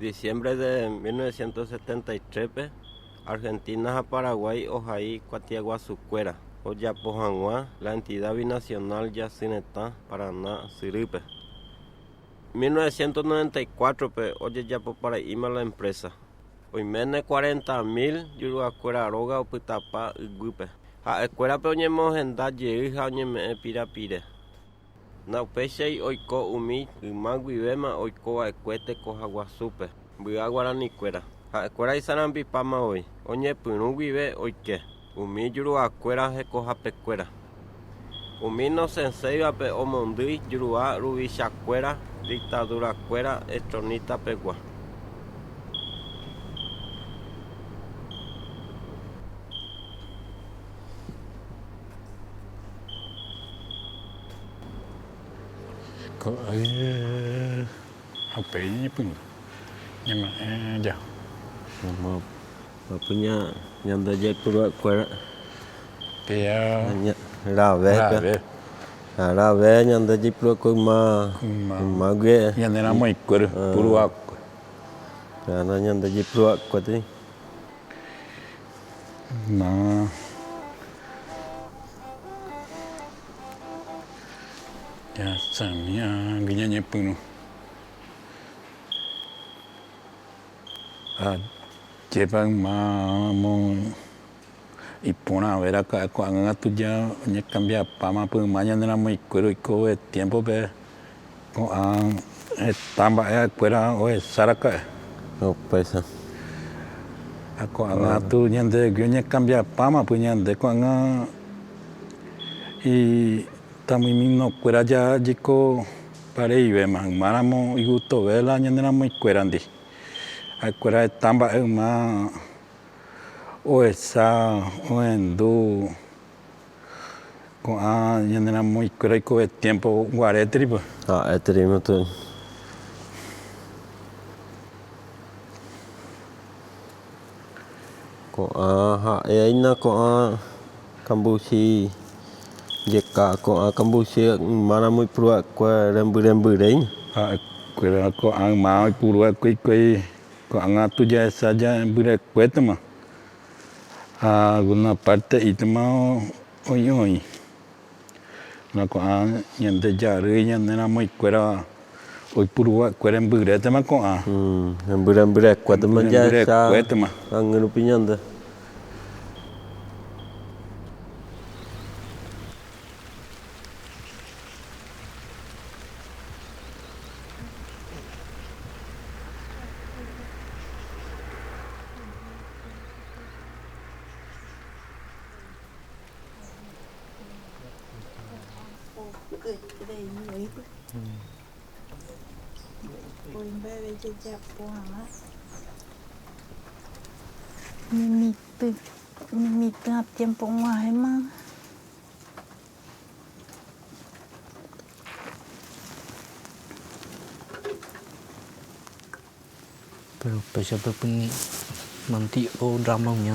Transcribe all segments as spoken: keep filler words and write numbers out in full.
Diciembre de mil novecientos setenta y tres-pe, Argentina ha Paraguay ohai kuatiaguasukuéra ojapo hag̃ua la Entidad Binacional Jasy Retã Paraná syrýpe. Mil novecientos noventa y cuatro-pe ojejapopara'íma la empresa. Oiméne cuarenta mil juruakuéra róga opytapa yguýpe. Ha'ekuérape oñemohenda jey ha oñeme'ẽ pirapire. Na'upéichai oiko umi yma guivéma oiko va'ekue tekoha guasúpe, mbya guaranikuéra. Ha'ekuéra isarambipáma voi, oñepyrũ guive oike umi juruakuéra hekohapekuéra. Umi nosẽséivape omondýi jurua ruvichakuéra dictadurakuéra estronítapegua. Ko-, eh, ha upéi ñañepyrũ. Ñama-, eh, ya. Ñama-, mapuña ñande jaipuru'akuéra. Pea. Ña-, rave, rave. Ha rave ñande jaipuru'akue yma, yma. Yma guive. Ñaneramoĩkuéra, ah, puru'akue. Pea na ñande jaipuru'akuétei. Na. Ya, sami, ah, gui ñañepyrũ. Ah, ajépa yma amo iporãve raka'e ko'ág̃a katu ya oñekambiapáma pyma ñaneramoĩkuéra oikove tiémpope. Ko'ã heta mba'e ha'ekuéra ohecha raka'e. Upéicha. Ha ko'ág̃a katu ñandegui oñekambiapáma, pues ñande ko'ág̃a itamiminokuéra ja-, jaiko pareivéma, ymáramo igustove la ñaneramoĩkuérandi. Ha'ekuéra heta mba'e yma ohecha, ohendu. Ko'ã ñaneramoĩkuéra oikove tiémpo guaréteri, pues. Ha'éteri, pues. Ko'ã ha'éina ko'ã kambuchi jeka, ko'ã kambuchi ymáramo oipuru'akue rembyre mbyréi. Ha'ekuéra ko'ã yma oipuru'akue oikói. Ko'ág̃a katu jahecha jembyrekuétema, ha alguna parte ítema o-, oĩ oĩ. Na ko'ã ñande jarýi ñaneramoĩkuéra oipuru'akue rembyrétema ko'ã. Mm, rembyre mbyrekuétema jahecha. Rembyre mbyrekuétema. Añy rupi ñande. Oĩ mba'eve jajapo hag̃ua. Mimitỹ, mimitỹ tiempo og̃uahẽma. Pero péicha pe pyni manti'o drama uña,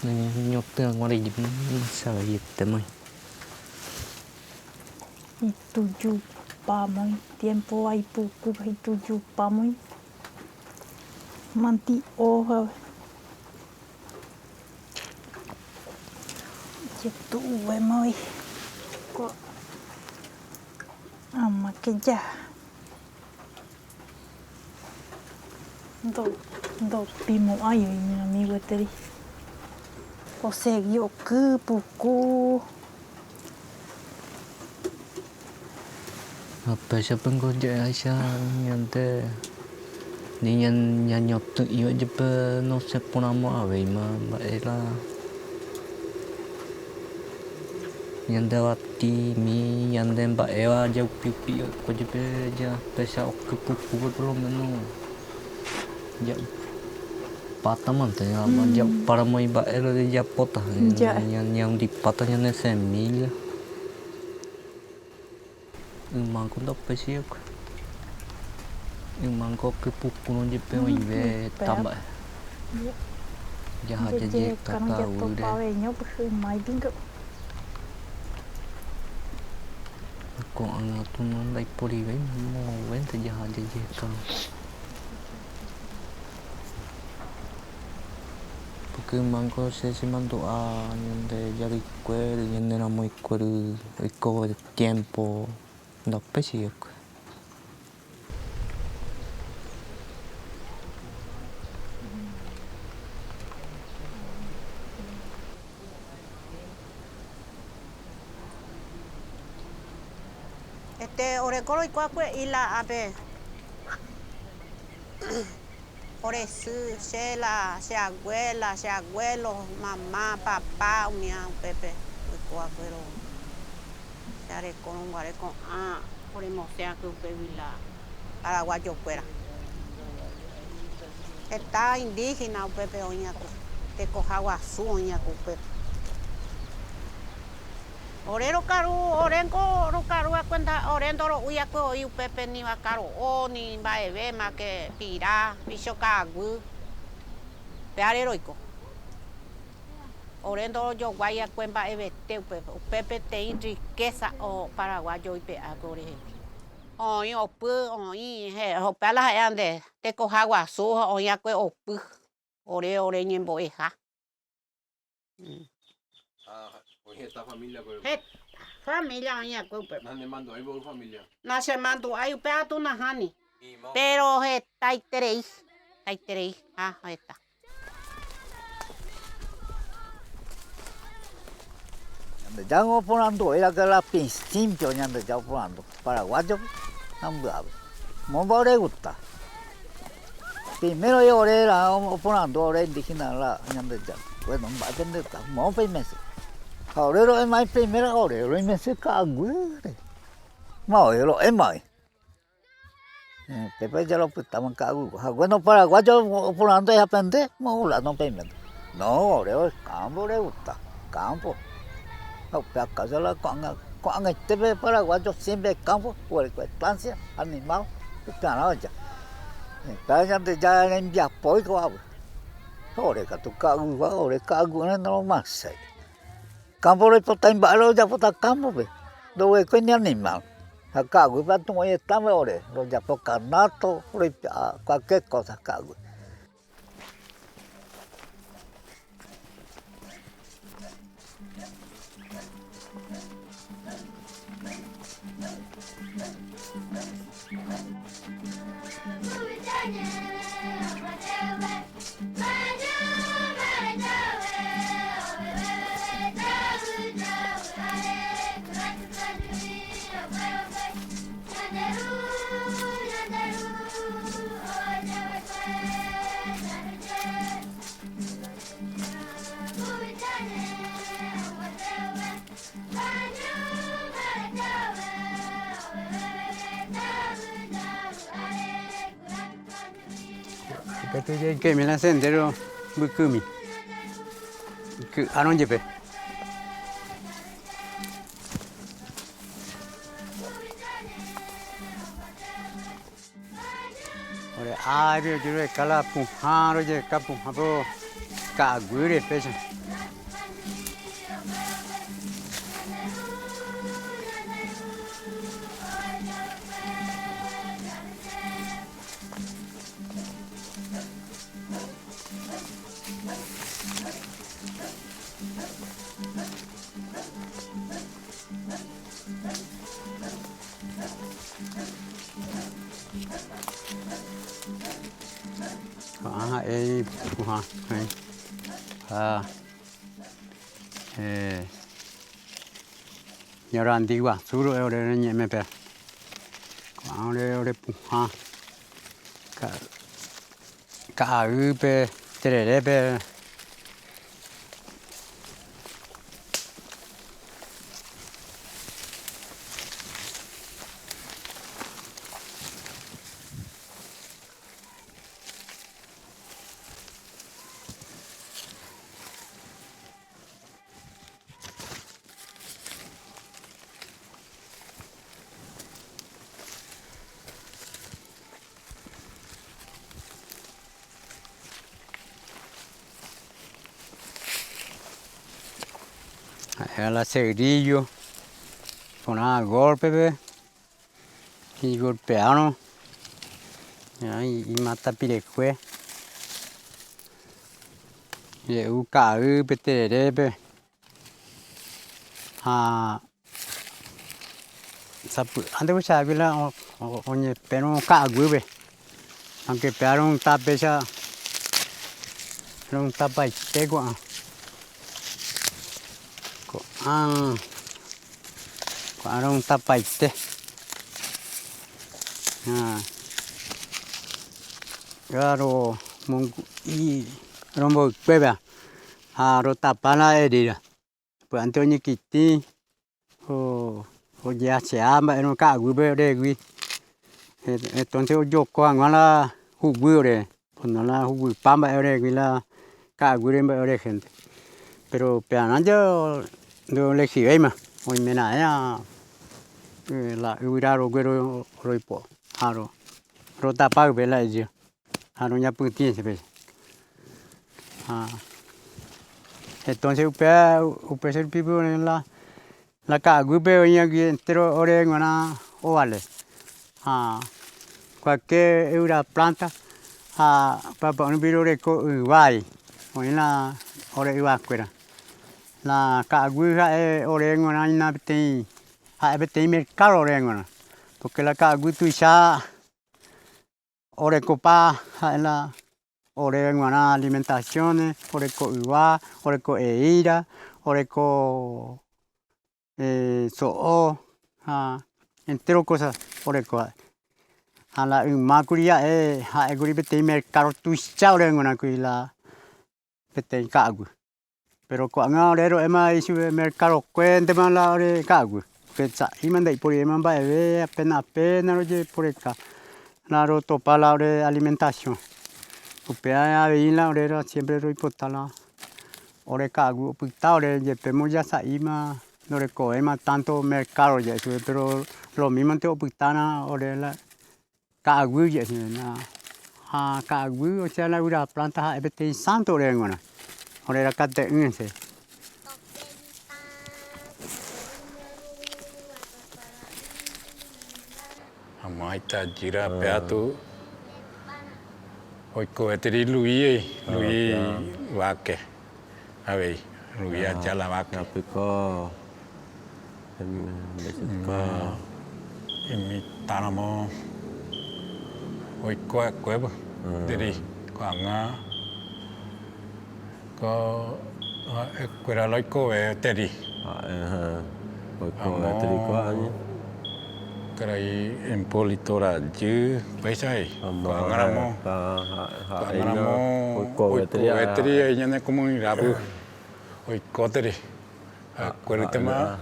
ñañotỹ aguare, no se ve, yete mai. Itujupámoi, tiempo aipuku, itujupámoi. Manti'o, ha. Jetu'uvéma voi. Ko ama que ya. Ndo-, ndopimo'ãi voi, amigo, eteri. Osegi oky puku. Ha péicha pe ngo ja'e aicha ñande, ni ña-, ñañotỹ'ỹva jepe, no se porãmo'ãvéima mba'e la ñande vatĩmi, ñande mba'éva jaupi'upi'o jepe, ya péicha oky pukúpe por lo menos ja'upátamante, mm, ja'upáramo imba'e la jajapóta, ja'e, ña-, ña-, ñahundipáta ñane semilla. Yma ko ndopéichiko. Yma ko oky pukúrõ jepe, mm, oĩve, mm, heta mba'e. Jaha jajeheka ka'aguýre. Ko'ág̃a katu no ndaiporivéima, moõguénte jaha jajeheka. Ymako che chemandu'a ñande jarikuéri, ñaneramóikuéri oiko tiempo ndaupéchi. Este, oreko roikuaa kue isla ápe. Ore sy, che la, che abuela, che abuelo, mamá, papá, umía upépe oiko va'ekuérõ. Che arekórõ guare ko'ã oremosẽ va'ekue upégui la paraguayokuéra. Heta indígena upépe oĩ va'ekue, tekoha guasu oĩ va'ekue upépe. Ore rokaru, orénko rokaru va'ekue nda, ore ndoro'úi va'ekue oĩ upépe ni vaka ro'o, ni mba'eve, más que pira, bicho ka'aguy. Péare roiko. Ore ndorojoguái va'ekue mba'evete upépe, upépe peteĩ riqueza o paraguayo oipe'a va'ekue ore hegui. Oĩ opy, oĩ he-, upéva la ha'e nde tekoha guasu, oĩ va'ekue opy. Ore, ore ñembo'eha. Mm. Ah, oĩ heta familia, pero heta familia oĩ va'ekue upe. Nanemandu'ái por familia. Nachemandu'ái upe atu nahániri. Pero hetaiterei, hetaiterei, ha, heta. Ñandejára oporandu, era que la principio Ñandejára oporandu. Paraguayo, ambuawe. Moõpa ore gusta. Primero ore la oporandu ore indígena la Ñandejára. Bueno, mba'épa nde gusta. Moõpa oimese. Ha ore ro'e mai primero ore, roimese ka'aguýre. Ma ore ro'e mai. Eh, pépe jaropytáma ka'aguy. Ha, bueno, paraguayo oporandu, ha pende, moõpa la no primero. No, ore, ore, campo ore gusta, campo. Ha, upéva katu la ko'ág̃a, ko'ag̃aite pe paraguayo siempre campo, por estancia, animal, ikarã oja. Entonces, Ñandejára rembiapo oiko hague. Ore katu ka'aguýva, ore ka'aguýre normal. Campo roipota imba'e rojapóta campo-pe. Ndoguekói ni animal. Ha ka'aguýpe atu oĩ estáme ore, rojapo canasto, roipe'a cualquier cosa ka'aguy. Ikatu jaikemína sendero mbykymi. Ky'árõ jepe. Ore ári ojerureka la puhã, rojereka puhã, pero ka'aguýre péicha. Ko'ã ha'e ipuhã, ha'e. Ha, eh, ñorandi guasu ro'e ore ñe'ẽme pe. Ko'ã ore, ore puhã. Ka-, Ka'aguýpe, tererépe. Ha'e la cerrillo, porã golpe-pe, igolpeárõ, i-, imata pirekue. Oje'u ka'aguy pe tererépe. Ha sapy'ánte ko chagua la o, o, oñepérõ ka'aguýpe. Aunque péa ro'utã péicha, ro'utãpaite ko'ã. Ko'ã, ko'ã ro'utãpaite. Ha. Claro, mongu'i romboykuépe ha rotapa la herida. Sapy'ánte oñekytĩ, o, oje'achea mba'e ka'aguýpe oregui. E-, entonces ojoko hag̃ua la huguy ore, o no la huguipa mba'e oregui la ka'aguýre mba'e ore gente. Pero pevarã ya ndolegivéima, oimeraẽ, eh, la yvyra rogue ro-, roipo-, ha ro-, rotapa yvy la herida. Ha roñapytĩse péicha. Ha entonces upéva, upéicha rupi la, la ka'aguýpe oĩ agui entero ore g̃uarã ovale. Ha cualquier yvyra planta ha papa'ỹ rupi roreko yvái, oĩ la ore yvakuéra. La ka'aguy ha'e ore g̃uarã hína peteĩ, ha'e peteĩ mercado ore g̃uarã. Porque la ka'aguy tuicha orekopa ha'e la ore g̃uarã alimentación, oreko yva, oreko eíra, oreko, eh, so'o, ha entero cosa oreko ha'e. Ha la yma kuri ha'e, ha'e kuri peteĩ mercado tuicha ore g̃uarã kuri la peteĩ ka'aguy. Pero ko'ág̃a ore ro'éma ichupe mercadokuéntema la ore ka'aguy. Porque sa'íma ndaiporuvéima mba'eve, apena, apena rojeporeka la rotopa la ore alimentación. Upéva avei la ore siempre roipota la ore ka'aguy opyta ore, jepémo ja sa'íma ndorekovéima tanto mercado ja'e chupe, pero lo mismo-nte opytárã ore la ka'aguy ja'e chupe na. Ha ka'aguy, o sea, la yvyra planta ha'e peteĩ santo ore g̃uarã. Ore rakate'ỹse. Amoĩ ita jýra, ah, péa tu oikove tiri Luis, ah, Luis, péa. Vázquez. Avei, Luis, ah, Ayala Vázquez. Apiko, em, em, imitãramo oiko va'ekuévo, ah, tiri, ko'ág̃a, ko, ha'ekuéra la oikove tiri. Ah, ajá. Oikove tiri ko'ág̃a. Karai Hipólito rajy, péicha avei. Amo, ko'ág̃aramo, ha, ha, ha, ko'ág̃aramo oikove tiri, oikove tiri ñane comunidad-pe. Oiko tiri. Ha'ekuéra, ha'e,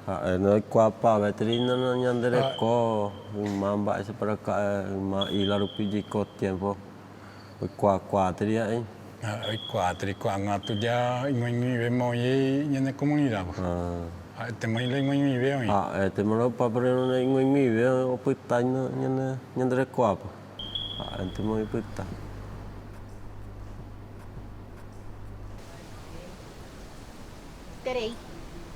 ha'e ndoikuaapavete tiri ñande reko, yma mba'éichapa raka'e, yma isla rupi jaiko tiempo. Oikuakuaa tiri ha'e. Ha, oikuaa tiri ko'ág̃a tuja ig̃uaig̃uivéma oĩ ñane comunidad-pe. Ah. Ha'etéma la ig̃uaig̃uive oĩ. Ha'etéma la opa, pero ig̃uaig̃uive opyta ña-, ñane, ñande rekoápe. Ha'etéma oipyta. Terei,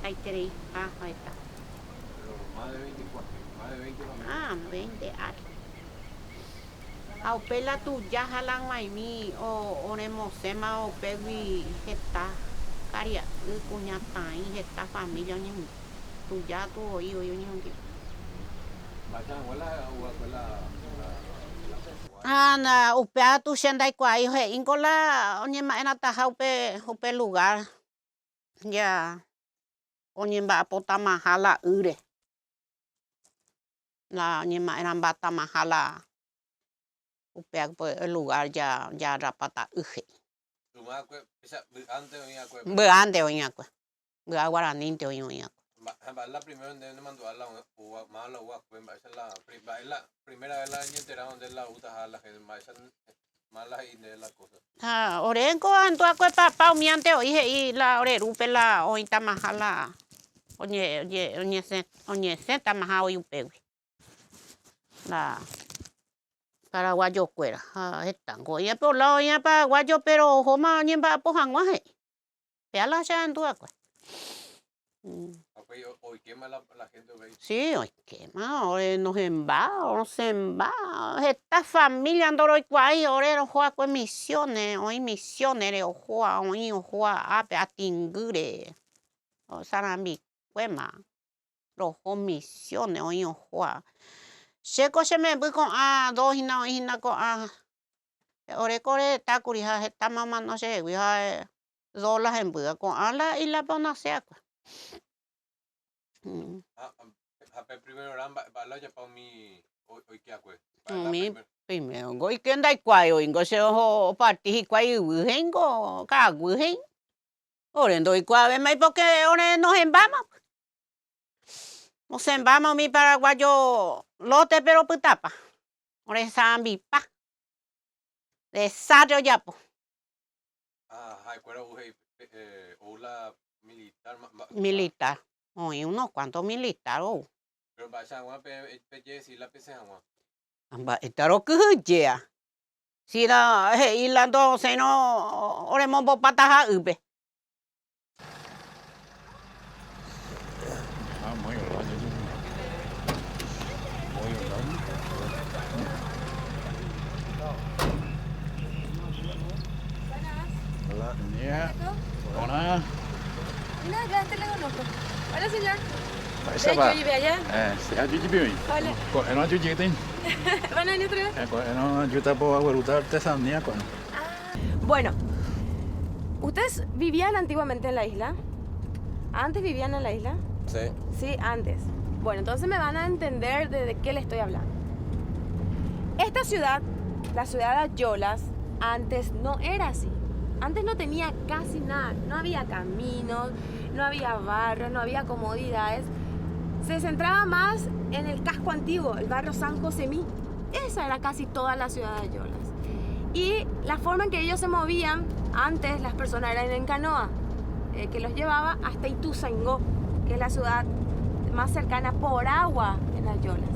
aiterei, ha, ha'e. Pero más de veinte familias, más de veinte familias. Ah, veinte ári. Ha upe la tuja ha la g̃uaig̃ui o-, oremosẽma upégui heta karia'y, kuñataĩ, heta familia oñehundi. Tuja tu voi, voi oñehundi. Ha na, upéa tu che ndaikuaái, he'íko la oñema'ẽrãtaha upe, upe lugar. Ya oñemba'apotamaha la ýre. La oñema'ẽrãmbatamaha la upe akue lugar ya, ya rapata y he'i. Yma akue, esa, vy'ánte oĩ akue. Vy'ánte oĩ akue. Vy'a guaranínte oĩ, oĩ akue. Mba-, ha mba'e la primero nde nemandu'a la u-, uva, ma la uva akue, mba'éicha la pri-, mba'e la primera vez la ñenterado nde la utaha la gente, mba'éicha ma la he'i nde la cosa. Ha, orénko andu'akue papa umíante oĩ he'i la ore rúpe la oĩtamaha la oñe-, oñe-, oñesẽ-, oñesẽtamaha oĩ upégui. La paraguayokuéra, ha hetãko oĩ, pe ola oĩ paraguayo, pero ohóma oñemba'apo hag̃ua he'i. Péa la che andu'akue. Mm. Ha upéi o-, oikéma Sí, oikéma, ore nohẽmba, osẽmba, heta familia ndo roikuaái, ore roho akue Misiones, oĩ Misiones reho, oĩ oho ápe Atingüre, osarambikuéma, roho Misiones oĩ oho. Che ko che memby ko'ã, dos hína oĩ hína ko'ã. Ore ko retakuri ha hetáma omano chehegui ha, eh, dos la hemby, ko'ã la isla pe onase akue. Mm. Ha, ha, ha pe primero ra mba'e, mba'e la ojapa umi o-, oike akue? Mba'e la umi primero? Primero ngo oike ndaikuaái, oingo che oho oparti hikuái yvy, héingo ka'aguy, héi. Ore ndoikuaavéimai porque ore nohẽmbáma. Osẽmbáma umi paraguayo lote pe ropytapa. Ore sa'ãmbipa. Desastre ojapo. Ah, ha'ekuéra ou he'i, eh, ou la militar ma-, ma-, militar. Oĩ unos cuantos militar ou. Pero mba'éicha hag̃ua pe, pe jesy la pesẽ hag̃ua. Mba'éta rokyhyjéa. Sino he'i la ndo, sino oremombopata ha'ýpe. Hola, niña. Hola. Mira, ya te le conozco. Hola, señor. De hecho, vive allá. Eh, sí, ah, yo vivo ahí. Hola. Ko'ẽrõ ajuda. Van a venir otra vez. Eh, ko'ẽrõ ajuda por agua, ruta artesanía, con. Ah. Bueno, ¿ustedes vivían antiguamente en la isla? ¿Antes vivían en la isla? Sí. Sí, antes. Bueno, entonces me van a entender de, de qué le estoy hablando. Esta ciudad, la ciudad de Ayolas, antes no era así. Antes no tenía casi nada. No había caminos, no había barrios, no había comodidades. Se centraba más en el casco antiguo, el barrio San Josemí. Esa era casi toda la ciudad de Ayolas. Y la forma en que ellos se movían, antes las personas eran en canoa, eh, que los llevaba hasta Ituzaingó, que es la ciudad más cercana por agua en Ayolas.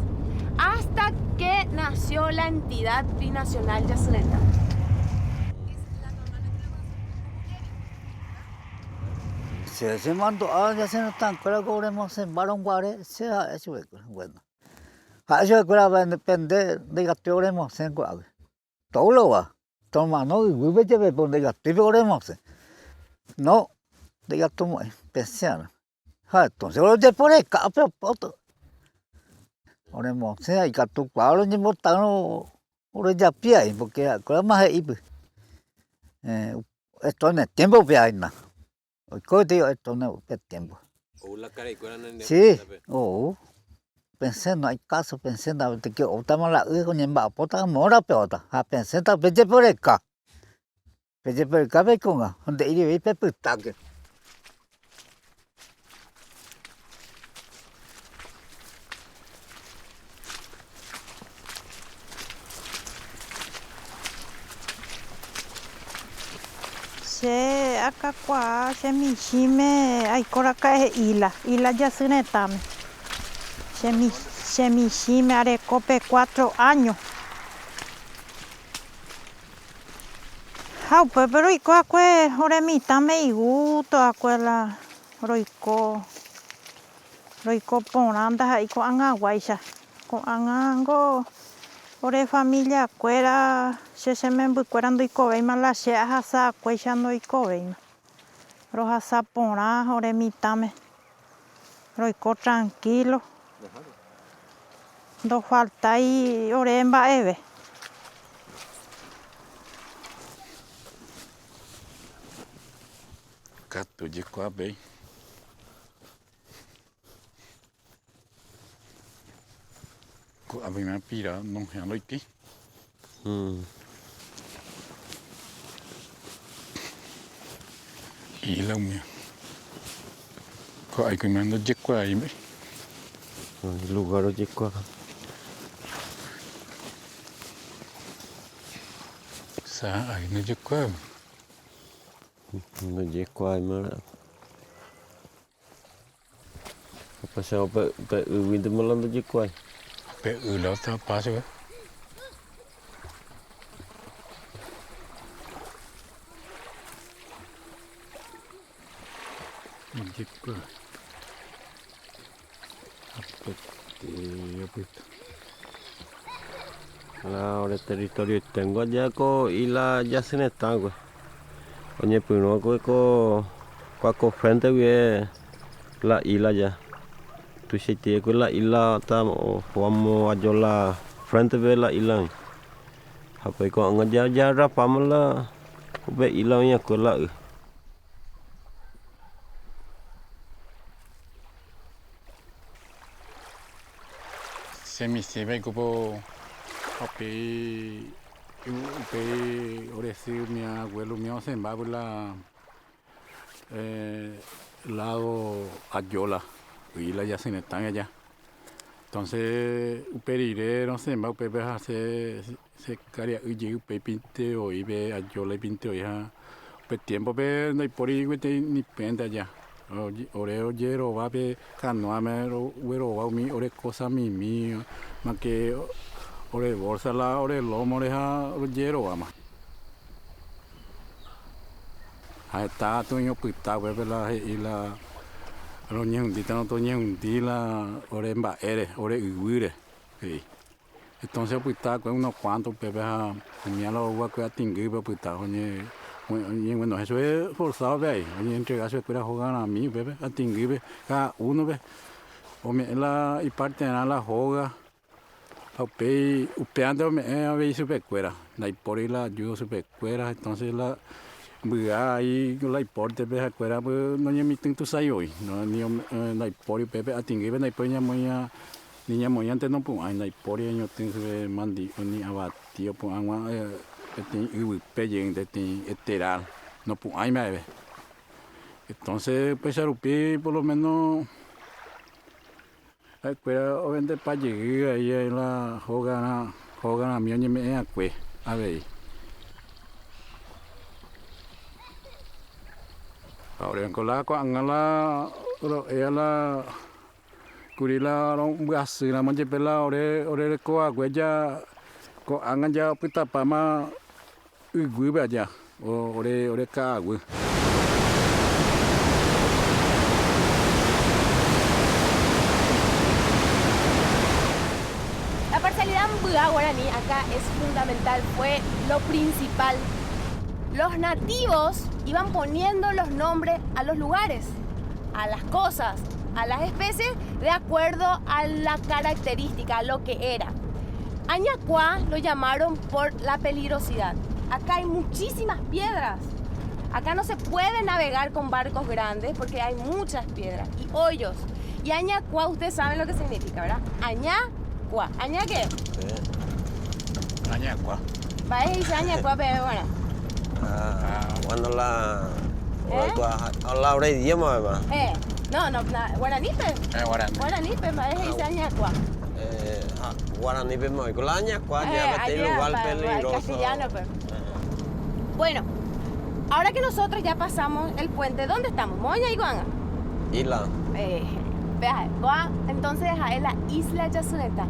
Hasta que nació la entidad binacional Yacunetá. Che, che mandu'a Yacunetãkuéra ko ore mosẽmba roguare, che ha'e chupekuéra, bueno. Ha'e chupekuéra pe nde, pe nde ndaikatúi oremosẽ ko'águi. Tóurova, tormano yvýpe jepe, pe nde ndaikatúi pe oremosẽ. No, ndaikatumo'ãi, pesẽ'arã. Ha entonces ore ojeporeka pe opóto. Oremosẽ, ikatu kuaa ore oñembota'ỹrõ orejapi avei, porque ha'ekuéra ma he'i py. Eh, esto en el tiempo pe aína. Oiko peteĩ oeto ne pe tiempo. Ou la karaikuéra ne, ne. Sí, pe. Ou. Pensé, no hay caso, pensé, na, te que oútama la y, oñemba'apóta, mora pe otra. Ha pensé, ta pe jepe oreka. Pe jepe oreka pe kónga, nde'i rei pe pytáke. Che akakuaa che michĩme aiko raka'e isla, isla Yasy Retãme. Che mi-, che michĩme areko pe cuatro año. Ha upépe roiko akue ore mitãme igusto akue la roiko, roiko porã ndaha'éi ko'ag̃aguáicha. Ko'ag̃ango ore familiakuéra, che, che membykuéra ndoikovéima la che ahasa akuéicha ndoikovéima. Rohasa porã ore mitãme. Roiko tranquilo. Ndofaltái ore mba'eve. Katu jekuaa peẽi. Ko'ápe oime pira nohẽ ndoitýi. Hmm. Isla umi. Ko'ág̃a oime ndojekuaái mba'e. Lugar ojekuaa. Sa'ái ndojekuaa. Ndojekuaái marã. Apa, che pe, pe ýguintema la ndojekuaái. Pe y la otra pase, ve. Ndojekuaái. Peteĩ opyta. La ore territorio ítengua ya ko isla Yasynetã kue. Oñepyrũakue ko, kua ko frente guive la isla ya. Tuichaite kue la isla ta, o, vamos a yo la frente pe la isla oĩ. Ha pe ko'ág̃a ya, ya rapáma la upe isla oĩakue la y. Che michĩpe oikóvo upéi, upéi ore sy umi abuelo umi osẽmba py la, eh, lado Ayola, isla Yasynetã aja. Entonces, upe rire rosẽmba upépe ha che, che karia'y jey upéi pinte oĩ, pe Ayola pinte oĩ ha upe tiempo-pe ndaipóri gueteri ni pende aja. Ore ojerova pe canoa-me ro-, oguerova umi ore cosa mimi, más que ore bolsa la ore lomo-re ha rojerovama. Ha heta gatu oĩ opyta upépe la he'i la roñehundíta, notoñehundi la ore mba'ére, ore yvýre, he'i. Entonces opyta va'ekue unos cuanto upépe ha umía la ou va'ekue atingýpe opyta, oñe-, oñeguenohẽ chupe forzado-pe avei, oñeentrega chupekuéra hóga rami upépe atingýpe, cada uno-pe ome'ẽ la iparterã la hóga, ha upéi, upévante ome'ẽ avei chupekuéra, ndaipóri la ayuda chupekuéra, entonces la mbya ahí la iporte-pe ha'ekuéra noñemitỹtusái voi, no, ni ome-, eh, ndaipóri upépe atingýpe, ndaipóri ñamoĩ, ni ñamoĩnte nopu'ãi, ndaipóri oñotỹ chupe mandi'o ni avati opu'ãgua, eh, peteĩ yvype jeýnte, peteĩ eteral, nopu'ãi mba'eve. Entonces, upéicha rupi, por lo menos, ha'ekuéra ovendepa jey ahí la hóga, hóga rami oñeme'ẽ va'ekue avei. Ha ore ko la ko'ág̃a la ro'éa la kuri la rombyasyrãmo jepe la ore, ore rekovague ya ko'ág̃a ya opytapáma yguýpe aja, o-, ore, ore ka'aguy. La parcialidad mbya guaraní acá es fundamental, fue lo principal. Los nativos iban poniendo los nombres a los lugares, a las cosas, a las especies, de acuerdo a la característica, a lo que era. Añacuá lo llamaron por la peligrosidad. Acá hay muchísimas piedras. Acá no se puede navegar con barcos grandes porque hay muchas piedras y hoyos. Y Añacuá, ustedes saben lo que significa, ¿verdad? Añacuá. ¿Aña qué? Sí. Añacuá. Mba'e he'ise Añacuá pe guarani? Ah, bueno, la, eh? La, la, la idioma, ¿verdad? Eh, no, no, na-, guaranípe. Eh, guarani. Guaranípe, mba'e he'ise Añacuá. Eh, ah, guaranípe, mo, con la Añacuá, eh, ya me tengo igual peligroso. Castellano, pero. Bueno, ahora que nosotros ya pasamos el puente, ¿dónde estamos? Moña y Guanga. Isla. Eh, vea, Gua-, entonces, es la isla Yasynetã.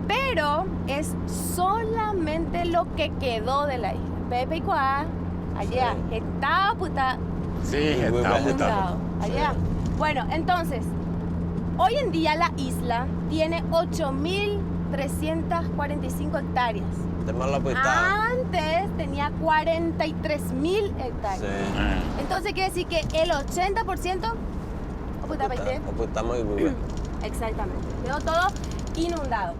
Pero es solamente lo que quedó de la isla. Pepe y Cuá, allá, sí. Está, puta. Sí, está, puta. Inundado, allá. Sí. Bueno, entonces, hoy en día la isla tiene ocho mil trescientas cuarenta y cinco hectáreas. Antes tenía cuarenta y tres mil hectáreas. Sí. Entonces quiere decir que el ochenta por ciento, oh, puta, puta, puta, muy bueno. Exactamente. Quedó todo inundado.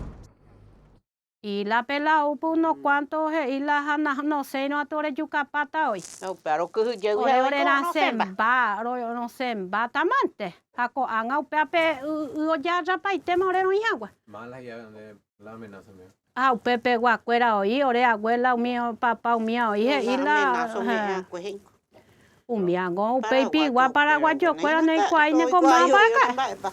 Isla pe la upa unos cuantos he'i la ha na-, no sé, no atu ore Yucapán ta oĩ. No, pero que ore, ore rasẽmba, ore rasẽmba tamante. Ha ko'ág̃a upévape y, y ojarrapaitéma ore roĩ hag̃ua. Mala ya de la amenaza, mira. Ha upépe guakuéra oĩ, ore abuela umi, papa umi oĩ, he'i la, amenaza, ha. Umi ág̃a upéi pigua paraguayokuéra ndoikuaái ne ko mávapa.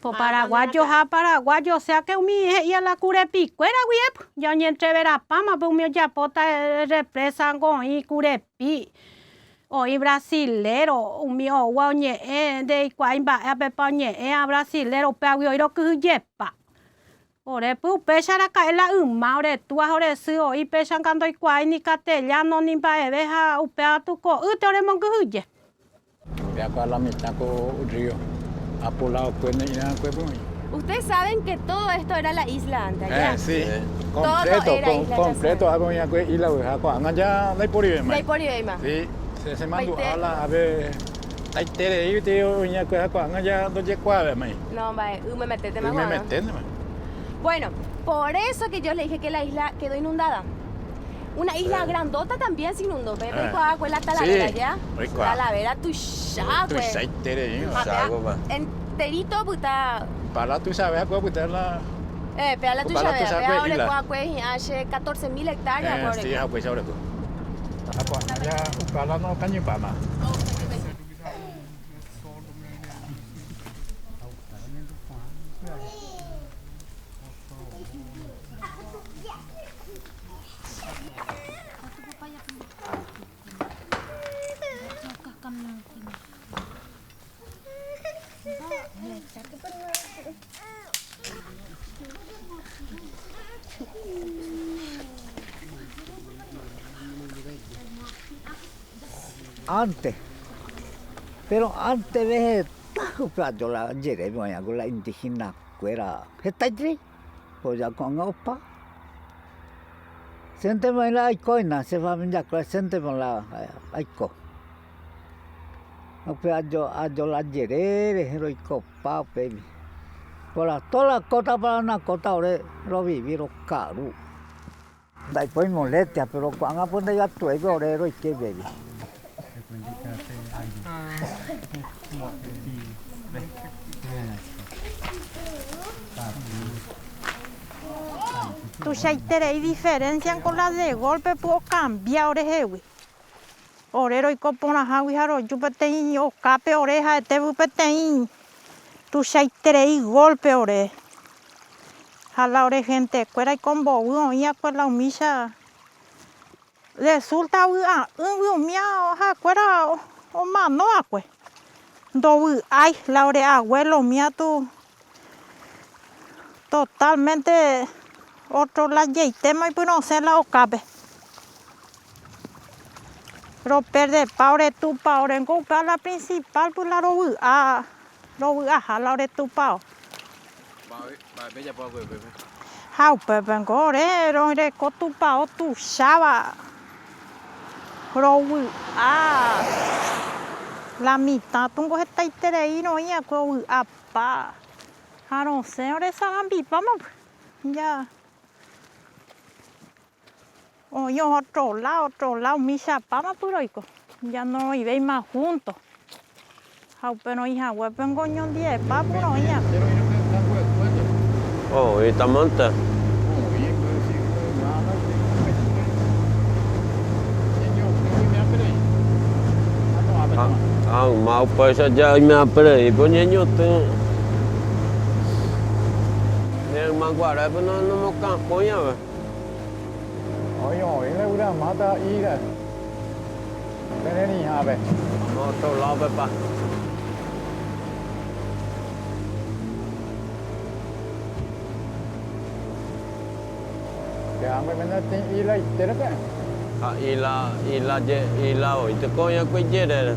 Po paraguayo ha paraguayo, o sea que umi he'i la kurepikuéra guive, ya oñentreverapáma pe umi ojapóta represa, oĩ kurepi, oĩ brasilero, umi oúva oñe'ẽ, ndeikuaái mba'épepa oñe'ẽ, a brasilero, upévagui oĩ rokyhyjepa. Ore py upéicha araka'e la yma, ore túa ha ore sy oĩ, péicha ndoikuaái ni castellano ni mba'eve, ha upéva tu ko'ýte ore monkyhyje. Upéva ko a la mitã ko río. Apola okue ne'ĩrã kuepe oĩ. Ustedes saben que todo esto era la isla antes, allá. Eh, sí. Sí. Todo completo, era com-, isla, ya completo, saben. Apo oĩ akue isla, ha ko'ág̃a ya ndaiporivéima. Ndaiporivéima. Sí, se, se mandu'a la ave taiterei, te oĩ akue ha ko'ág̃a ya ndojekuaavéima. No, mba'e, y memeténtema. Y memeténtema. Bueno, por eso que yo le dije que la isla quedó inundada. Una isla grandota también se inundó. Pe, eh, peikuaa akue la Talavera, sí, ya. Peikuaa. Talavera tuicha akue. Tuichaiterei. Tuicha akue, pa. Enterito opyta. Pala tuichave akue opyta la. Eh, pea la tuichave. Pala tuichave akue, pea isla. Oreko akue, hace catorce mil hectáreas, eh, oreko. Sí, akue oreko. Akue, ya, pala no kañypáma. Antes, pero antes de heta, upe ayo la Yere, oĩ akue la indígena kuéra hetaiterei. Oya ko'ág̃a opa. Che ntema la aiko hína, che familia kuéra che ntema la aiko. Upe ayo, ayo la Yere rehe roikopa upégui. Por la toda la costa para la costa ore rovivi rokaru. Ndaipóri molestia, pero ko'ág̃a pende atuéipe ore roike upégui. Tuichaiterei diferencia con la de golpe, pues okambia orehegui. Ore roiko porãhágui ha roju peteĩ okápe, ore ha'etévy peteĩ. Tuichaiterei golpe ore. Ha la ore gentekuéra oiko mboy oĩ akue la umícha. Resulta vy'a'ỹgui umía ha'ekuéra o-, omano akue. Ndovy'ái, la ore abuelo umía tu totalmente otro la jeitéma oipyrõsẽ la okápe. Roperdepa ore tupao, oréngo upéva la principal, pues la rovy'a. Rovy'aha la ore tupao. Mba'e, mba'épa japo va'ekue upépe? Ha upépengo ore roireko tupao tuicháva rovy'a. La mitã tungo hetaiterei roĩ akue ovy'apa. Ha rosẽ ore sarambipáma. Ya. Oĩ otro lado, otro lado, umíchapáma py roiko. Ya noroĩvéima junto. Ha upe roĩ haguépe ngo oñondivepa py roĩ. Oĩtamante. Ha, ha yma upéicha ja oime aperei py oñeñotỹ. Ne yma guarápe no, nomokakõi ave. Oĩ, oĩ, la yvyramáta ira. Pererĩhápe. Vamos a otro lado, pepa. Peáme mene tĩ ila iterépe. Ha ila, ila je, ila oĩ, teko oĩ akue ijerére.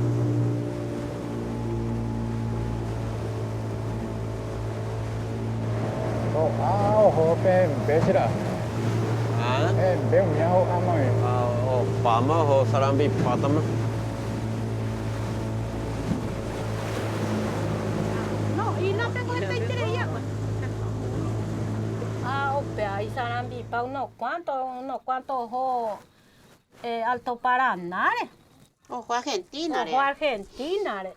Ro'a oho pembe che ra'a. Ha? Pembe umía ho'áma oĩ. Ha, opáma oho, sarambipátama. No, y no tengo este interés, ya, pues. Ah, upéa, isarambipa unos cuantos, unos cuantos oho, eh, Alto Paranáre. Oho Argentína-re. Oho Argentína-re.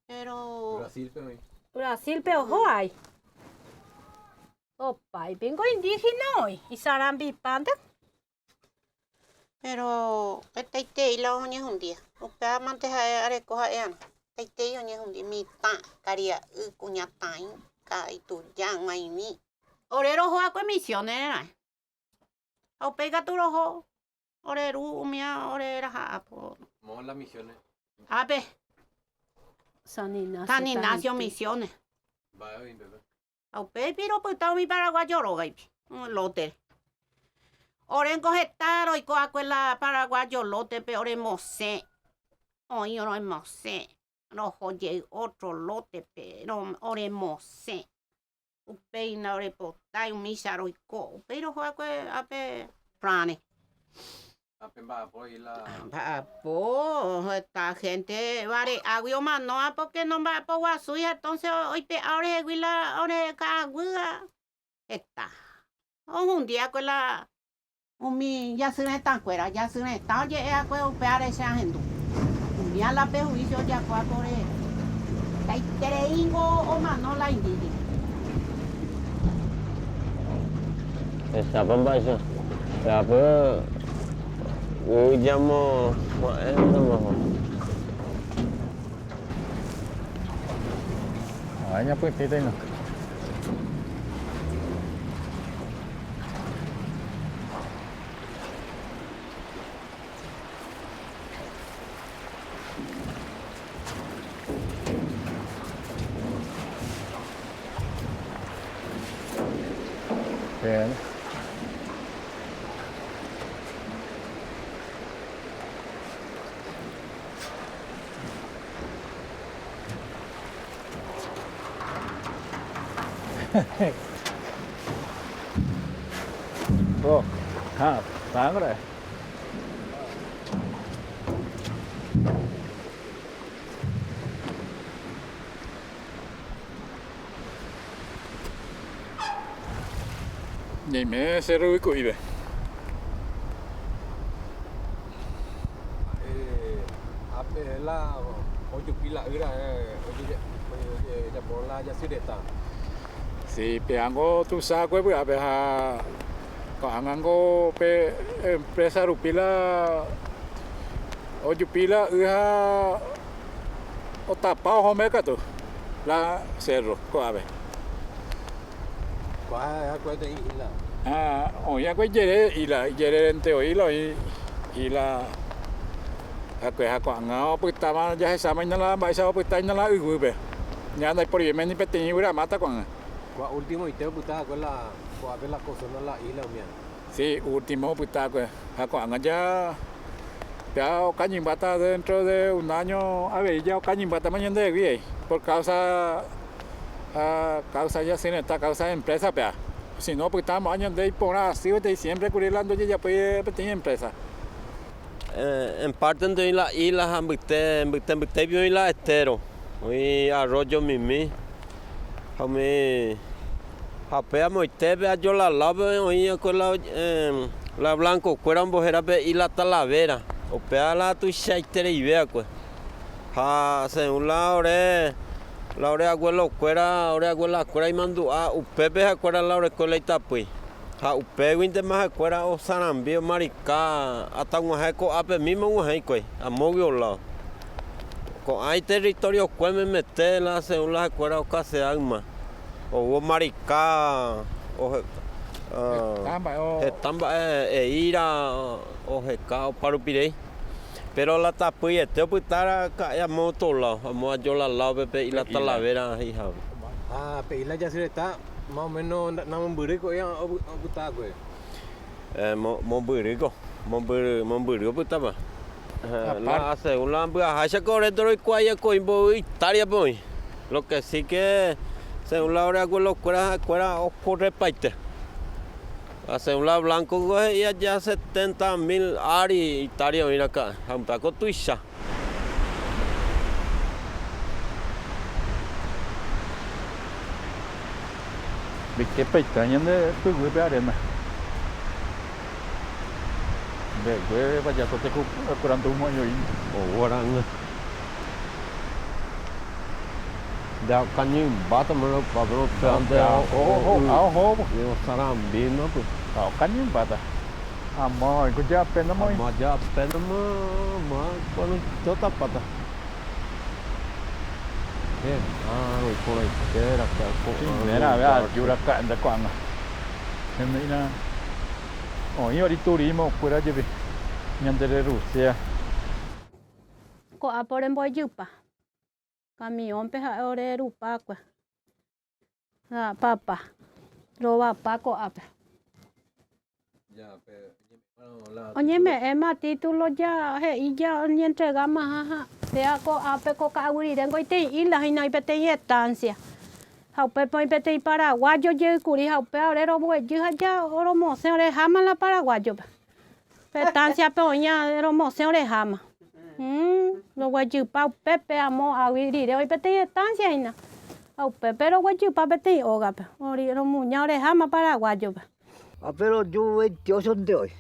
Pero Brasil-pe oĩ. Brasil-pe oho ai. Opaipíngo indígena oĩ, isarambipánte. Pero hetaiterei la oñehundía. Upévamante ha'e areko ha'e arã. Hetaiterei oñehundía. Mitã, karia'y, kuñataĩ, ka-, ituja, g̃uaimi. Ore roho akue Misiones-re raẽ. Ha upéi katu roho ore ru umía ore raha apo. Mola Misiones. Ápe. San Ignacio, San Ignacio Misiones. Mba'e oĩ pépe? Ha upéi piko ropyta umi paraguayo rógaipe, mm, lótere. Oréngo heta roiko akue la paraguayo lótepe oremosẽ. Oĩ oremosẽ. roho jey otro lote-pe, ro-, oremosẽ. Upéi na orepotái, umícha roiko. Upéi roho akue ápe Prane. Ápe mba'apo híla. Mba'apo, heta gente vare'águi omano, porque nomba'apo guasúi, entonces oipe'a orehegui la, ore ka'aguýgua. Heta. Ohundi akue la umi yasy retãkuéra, yasy retã oje'e akue upévare che ahendu. Umía la pe juicio ojapo akore. Kaitereíngo omano la indígena. Echápa mba'éicha. Peapo yvyjamo ma'ẽramo. Añapytĩta hína. Bien. Oh, ha, sangre. Ñaime cerro yvyku'ípe. Eh, ápe la ojupi la ýra, eh, oje-, oje-, ojejapo la jasy retã. Sí, péango tuicha akue vy'ápe ha ko'ág̃ango pe empresa rupi la ojupi la y ha otapa oho mérca katu la cerro ko'ápe. Ko'ápe akue peteĩ isla. Ah, oĩ akue ijere isla, ijerérente oĩ la oĩ isla akue ha ko'ág̃a opytáma jahecháma hína la mba'éicha opyta hína la yvýpe. Ña ndaiporivéma ni peteĩ yvyramáta ko'ág̃a. Kua último ite opyta akue la ko'ápe la ozona la isla umía. Sí, último opyta akue. Ha ko'ág̃a ya, ya okañymbáta dentro de un año avei ya okañymbátama ñandehegui, por causa, ah, causa yasy retã, causa empresa pea. Si no, opyta amo'ã ñande iporã asy peteĩ, siempre kuri la ndojejapói peteĩ empresa. Eh, en parte nde oĩ la isla ha mbyte, mbyte, mbytépe oĩ la estero. Oĩ arroyo mimi. Ha umi, ha pe amoite pe Ayola láope oĩ akue la, eh, la blanco kuéra ombohéra pe isla Talavera. Upéva la tuichaitereive akue. Ha según la ore, la ore abuelo kuéra, ore abuela kuéra imandu'a, upépe ha'ekuéra la oreko la itapýi. Ha upéguintema ha'ekuéra osarambi, omarika, atag̃uahẽ ko'ápe mismo og̃uahẽ hikuái, amógui olao. Ko'ã iterritoriokuéra memete la según la ha'ekuéra okasea yma. Ou omarika, ohe-, ah, heta mba'e o-, heta mba'e eíra, oheka opa rupi rei. Pero la tapýiete opyta raka'e amo otro lado, amo Ayola láope pe isla Talavera he'i hague. Ha pe isla jasy retã, más o menos na-, namombyrýko oĩ opy-, opyta akue? Eh, mo-, mombyrýko, mombyry, mombyry opytápa. Eh, la, según la mbyaháichako ore ndoroikuaái akue oĩ mboy Italia-pe oĩ. Lo que sí que, según la ore abuelo kuéra, ha'ekuéra okorrepaite. Ha según la blanco-ko he'i aja setenta mil ári Italia oĩ raka'e. Ha upévako tuicha. Mbeguepaite ñande pyguýpe arena. Mbegue vallatote ku-, kurandu mo'ãi oĩ. Ou araña. Nde okañymbátama la upépe, upévante. Oho, oho, oho. Osarambíma, pues. Okañymbáta. Amo, oĩ ku ja'apénama oĩ. Amo ja'apénama, amo, kuaru totapáta. He, ah, roiporãite raka'e ko'ã. Primera vez aju raka'e nde ko'ág̃a. Heme'ẽrã oĩ vari turismo kuéra jepe ñande rerusea. Ko'ápe ore mbo'ejupa. Camión-pe ha'e ore rupa akue. Ha papa. Rovapa ko'ápe. Oñeme'ẽma título ja, he'i ja oñentregamaha ha Péa ko'ápe ko ka'aguy rire gotyo isla hína oĩ peteĩ estancia. Ha upépe oĩ peteĩ paraguayo jey kuri, ha upéva ore romboguejy ha ja oromosẽ ore háma la paraguayope. Pe estanciape oĩva romosẽ ore háma. Mm, roguejypa upépe amo agui rire oĩ peteĩ estancia hína. Ha upépe roguejypa peteĩ ógape. Ori-, romuña ore háma paraguayope. Ápe roju veintiocho nte oĩ.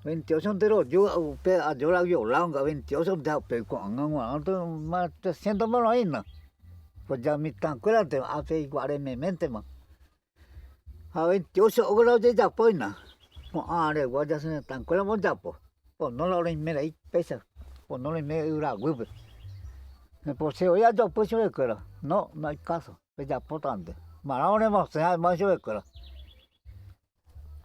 Veintiocho nte roju, upe ayo la violado nga veintiocho nte ha upéi ko'ág̃a g̃uarã otro más trescientos más oĩna. Pues ya mitãkuérante, ápe igual rememéntema. Ha veintiocho óga la ojejapo hína. Ko'ã aregua ya che retãkuéramo ojapo. Pono la oreime rei péicha. Pono la oime yvy guýpe. Pues che oĩ ajopy chuvekuéra. No, no hay caso. Pejapótante. Marã oremosẽ ha'e ma chuvekuéra.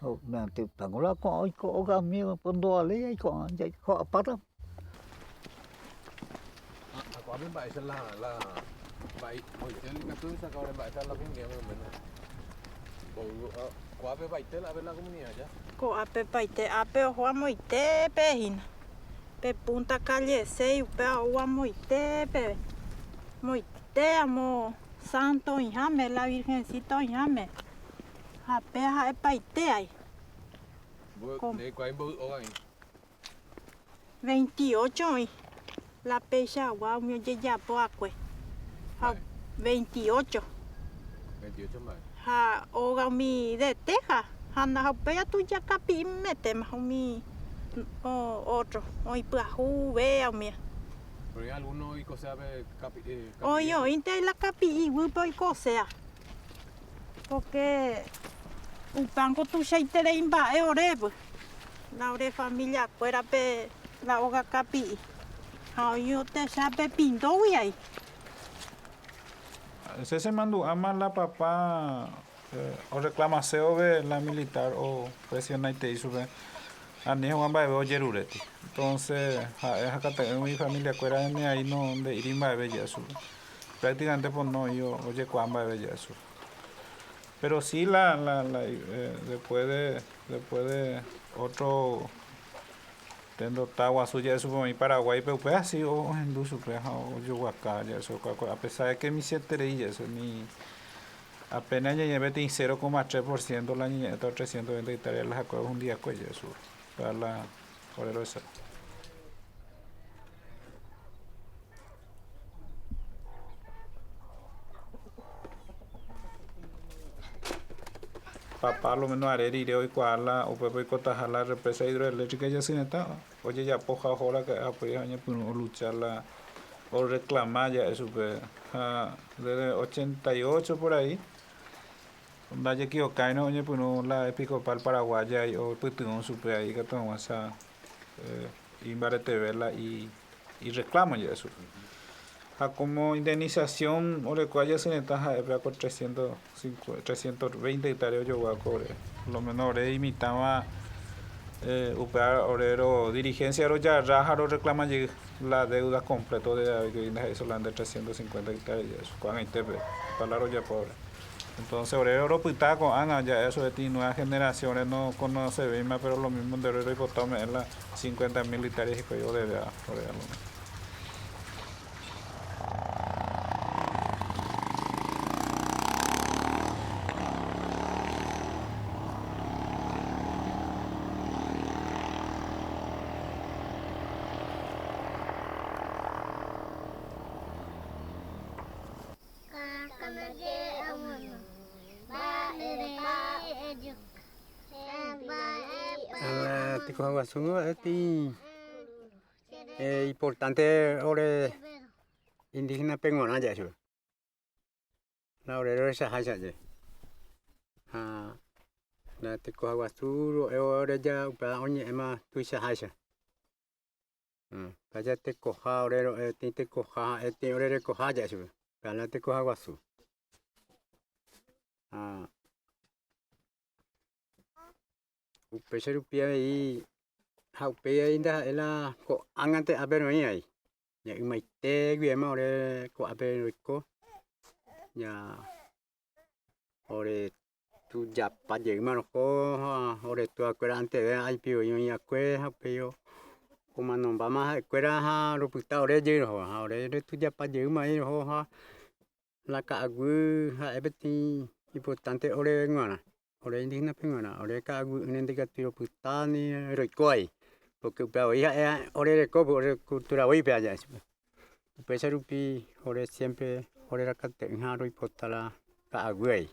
Ho, mediante Pythagóras ko'ã oiko óga amigo, pues ndovaléi aiko, ho'apáta. Ah, ah, ko'ápe mba'éicha la, la, mba'e, Moisés ikatu oisakã ore mba'éicha la comunidad más o menos. Ko, ah, ko'ápe paite la, la comunidad ya. Ko'ápe paite, ápe oho amoite pe hína. Pe punta calle seis, upéva ou amoite pe. Moite amo santo oĩháme, la virgencita oĩháme. Ha pe ha'e paite ai. Mbo-, kom- nde kuaái mboy óga oĩ? Veintiocho oĩ. La peichagua umi ojejapo akue. Ha mba'e? Veintiocho. Veintiocho mba'e? Ha óga umi de teja. Ha na, ha upéi atu ja kapi'i metéma umi o-, otro. Oĩ pyahu vea umía. Pero hay alguno oikoséa pe kapi-, eh, kapi'i. Oĩ, oĩnte la kapi'i iguýpe oikoséa. Porque upéva ko tuichaiterei mba'e orépe, la ore familiakuérape la óga kapi'i. Ha oĩ techápe pindógui ai. Che chemandu'áma la papá, eh, orreclamasévove la militar opresionaitei chupe. Ani hag̃ua mba'eve ojeruréti. Entonces, ha'e hakatu'ỹgui ifamiliakuéra ñane aĩ no nde'íri mba'eve ja'e chupe. Prácticamente pono oĩ o-, ojekuaa mba'eve ja'e chupe. Pero sí la, la, la, eh, después de, después de otro tendota guasu ja'e chupe oĩ Paraguáipe, upéva sí o-, ohendu chupe ha ojoguaka ja'e chupe, a pesar de que michĩeterei ja'e chupe, ni apenas ñañe'ẽ peteĩ cero coma tres por ciento la ñañe'ẽta trescientos veinte hectárea la ha'ekuéra ohundi akue ja'e chupe. Toda la Ore ro'isa. Papá lo menos are rire oikuaa la upépe oikotaha la represa hidroeléctrica jasy retã, ojejapo ha oho raka'e ha upéi oñepyrũ olucha la oreclama ja'e chupe. Ha desde ochenta y ocho por ahí, ndajequivocáirõ oñepyrũ la Episcopal Paraguaya ahí opytyvõ chupe ahí ikatu hag̃uáicha, eh, imbareteve la i-, ireclamo ja'e chupe. Ha como indemnización orekóva jasy retã ha'e péa ko trescientos cincuenta, trescientos veinte hectárea ojogua ko ore. Por lo menos ore imitãva, eh, upéva ore ro dirigencia rojarra ha roreclama jey la deuda completo de David, que ndaha'éi solamente trescientos cincuenta hectáreas ja'e chupe ko'ag̃aitépe, pala rojapo ore. Entonces, ore oropyta ko'ág̃a ja'e chupe, nueva generación re nokonosevéima, pero lo mismo nde ore roipota ome'ẽ la cincuenta mil hectáreas hikuái odeve ore algo. Ah, tekoha guasu, eh, ti, eh, importante ore indígena peg̃uarã ja'e chupe. La ore rohechaháicha jey. Ha la tekoha guasu ro'e ore ja upéva oñe'ẽma tuichaháicha. Mm, vaya tekoha ore ro'e, tĩ tekoha ha'e tĩ ore rekoha ja'e chupe. Upéva la tekoha guasu. Ha upéicha rupi avei, ha upéi avei ndaha'éi la ko'ág̃a ápe roĩ avei. Ña ymaite guivéma ore ko'ápe roiko. Ña ore tujapa jeýma roho ha ore tuakuéra anteve aipi voi oĩ akue ha upéi o-, Omanombáma ha'ekuéra ha ropyta ore jey roho, ha ore retujapa jeýma jey roho, ha la ka'aguy ha'e peteĩ importante ore g̃uarã, ore indígenape g̃uarã, ore ka'aguy ỹre ndaikatúi ropyta ni roiko avei, porque upéva voi ha'e ore rekópe, ore cultura voípe aja chupe. Upéicha rupi ore siempre ore rakate'ỹ ha roipota la ka'aguy avei,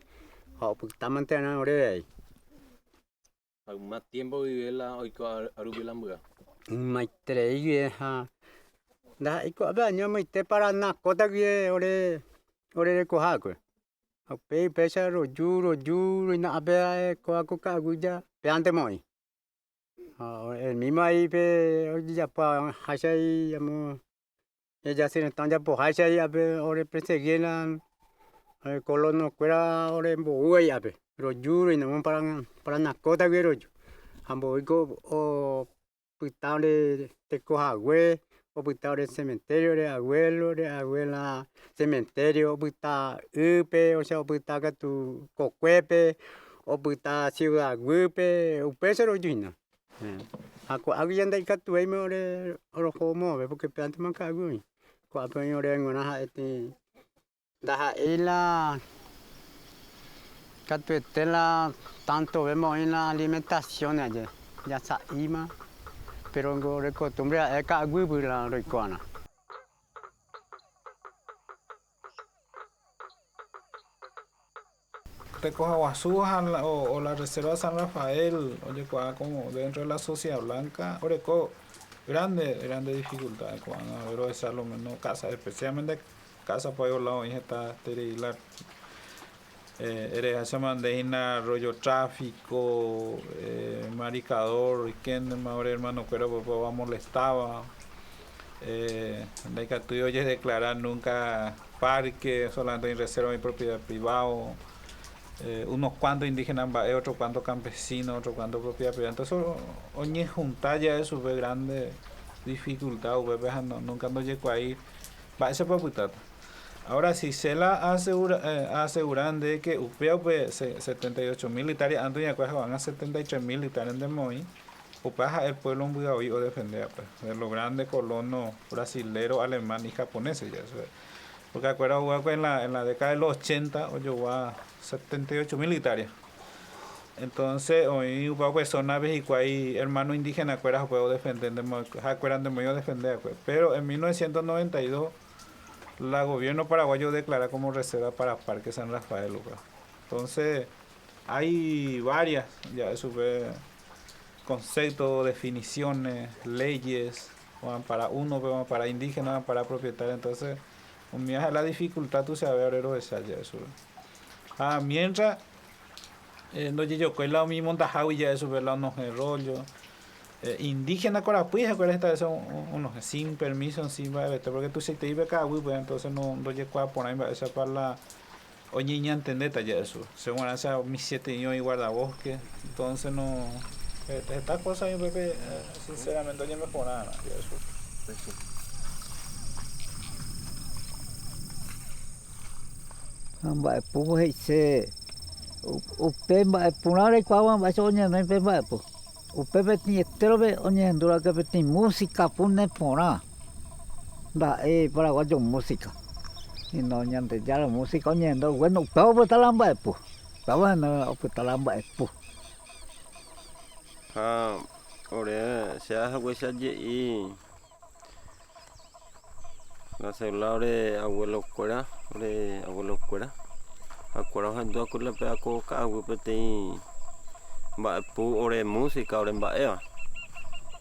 ha opyta mante arã ore avei. Ha yma tiempo vive la oiko ar-, arúpi la mbya. Ymaiterei guive ha ndaha'éi ko'ápe año amoite para nakóta guive ore, ore rekoha akue. Ha upéi upéicha roju, roju, roina ápe ko'a ko ka'aguy ja péante mo'ĩ. Ha el mismo ahí pe ojejapo háicha ahí amo, ella se retã ojapo háicha ahí ápe ore persegui la, eh, colonokuéra ore mbou ahí ápe. Roju roinamo para, para nakóta guive roju. Ha mboýko opyta ore teko hague, opyta ore cementerio, ore abuelo, ore abuela cementerio, opyta ýpe, o sea, opyta katu kokuépe, opyta ciudad guýpe, upéicha roju hína. Eh, ha ko'águi ja ndaikatuvéima ore roho omo'ãve, porque péantema ka'aguy oĩ. Ko'ápe oĩ ore g̃uarã ha'e tĩ, ndaha'éi la katuete la tanto ovéma oĩ la alimentación aje, jasa'íma, pero ore costumbre ha'e ka'aguýpe la roiko va'erã. Tekoha guasu ha la, o, o la Reserva San Rafael ojekuaa como dentro de la Sociedad Blanca, oreko grande, grande dificultad, ko'ág̃a rohecha lo menos casa, especialmente casa por ahí ola oĩ heta terei la, eh, ere hacema nde hína rollo tráfico, eh, maricador, ikéntema ore hermanokuéra upe amolestáva. Eh, ndaikatúi ojedeclara nunca parque, solamente oĩ reserva, oĩ propiedad privado. Eh, unos cuantos indígena mba'e, otro cuanto campesino, otro cuanto propiedad privada. Entonces, o-, oñehunta ja'e chupe grande dificultad upépe ha no, nunca ndojekuaái mba'éichapa opytáta. Ahora sí, che la asegura, eh, asegura nde que upéva upe se-, setenta y ocho mil hectárea, antes ñakue haguãgã setenta y tres mil hectárea ndema oĩ, upéva ha'e pueblo mbyaui odefende va'ekue, de los grandes colonos brasilero, alemán y japonés, ya eso. Porque akuéra oguapy en la, en la década de los ochenta, ojogua setenta y ocho mil hectárea. Entonces, oĩ upa upe zona-pe hikuái hermano indígena-kuéra hikuái odefende, ha'ekuéra ndema oĩ odefende va'ekue. Pero en mil novecientos noventa y dos, la gobierno paraguayo declara como reserva para Parque San Rafael, upa. Entonces, hay varias, ya es, conceptos, definiciones, leyes, o ampara uno, pero ampara indígena, ampara propietario. Entonces, umíva la dificultad tuichavéva ore rohecha ja'e chupe. Ha mientras, eh, ndojejokói la umi montahágui ja'e chupe la onohẽ rollo, eh, indígena korapýi ha'ekuéra establece un, un, onohẽ sin permiso, sin mba'evete, porque tuichaiterei pe ka'aguýpe, entonces no, ndojekuaa porãi mba'éichapa la oñeñantendéta ja'e chupe. Che g̃uarã che umi siete oĩ guardabosque, entonces no, eh, heta cosa oĩ upépe, eh, sinceramente oñemejorarã ja'e chupe. Ha mba'epúko he'ise, u-, upe mba'eporã reikuaáva mba'éichapa oñehenói pe mba'epu. Upépe peteĩ entérope oñehendu va'ekue peteĩ música pune porã. Ndaha'éi paraguayo música, sino Ñandejára música oñehendu. Bueno, upéva opyta la mba'epu. Upéva opyta la mba'epu. Ha ore che ahaguéicha aje'i la celular ore abuelokuéra, ore abuelokuéra. Ha'ekuéra ohendu va'ekue la pe ako ka'aguy peteĩ mba'epu ore música, ore mba'éva.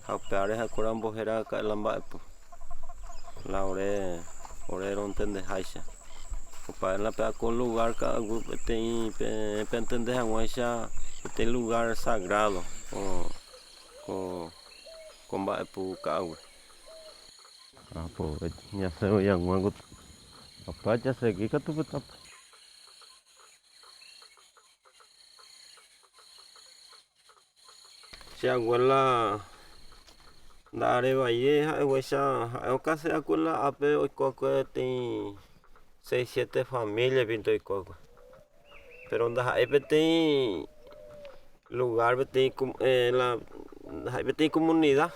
Ha upévare ha'ekuéra ombohéra ka'e la mba'epu. La ore, ore roentendeháicha. Upévare la pe ako lugar ka'aguy peteĩ, pe, peentende hag̃uáicha peteĩ lugar sagrado, o, ko, ko mba'epu ka'aguy. Apo, ñasẽvoi hag̃ua katu. Apa, jasegi katu pe tapa. Che abuela nda'arevaie ha'eguáicha, ha'e okase va'ekue la ápe oiko va'ekue peteĩ seis, siete familia pinto oiko va'ekue. Pero ndaha'éi peteĩ lugar, peteĩ com-, eh, la, ndaha'éi peteĩ comunidad,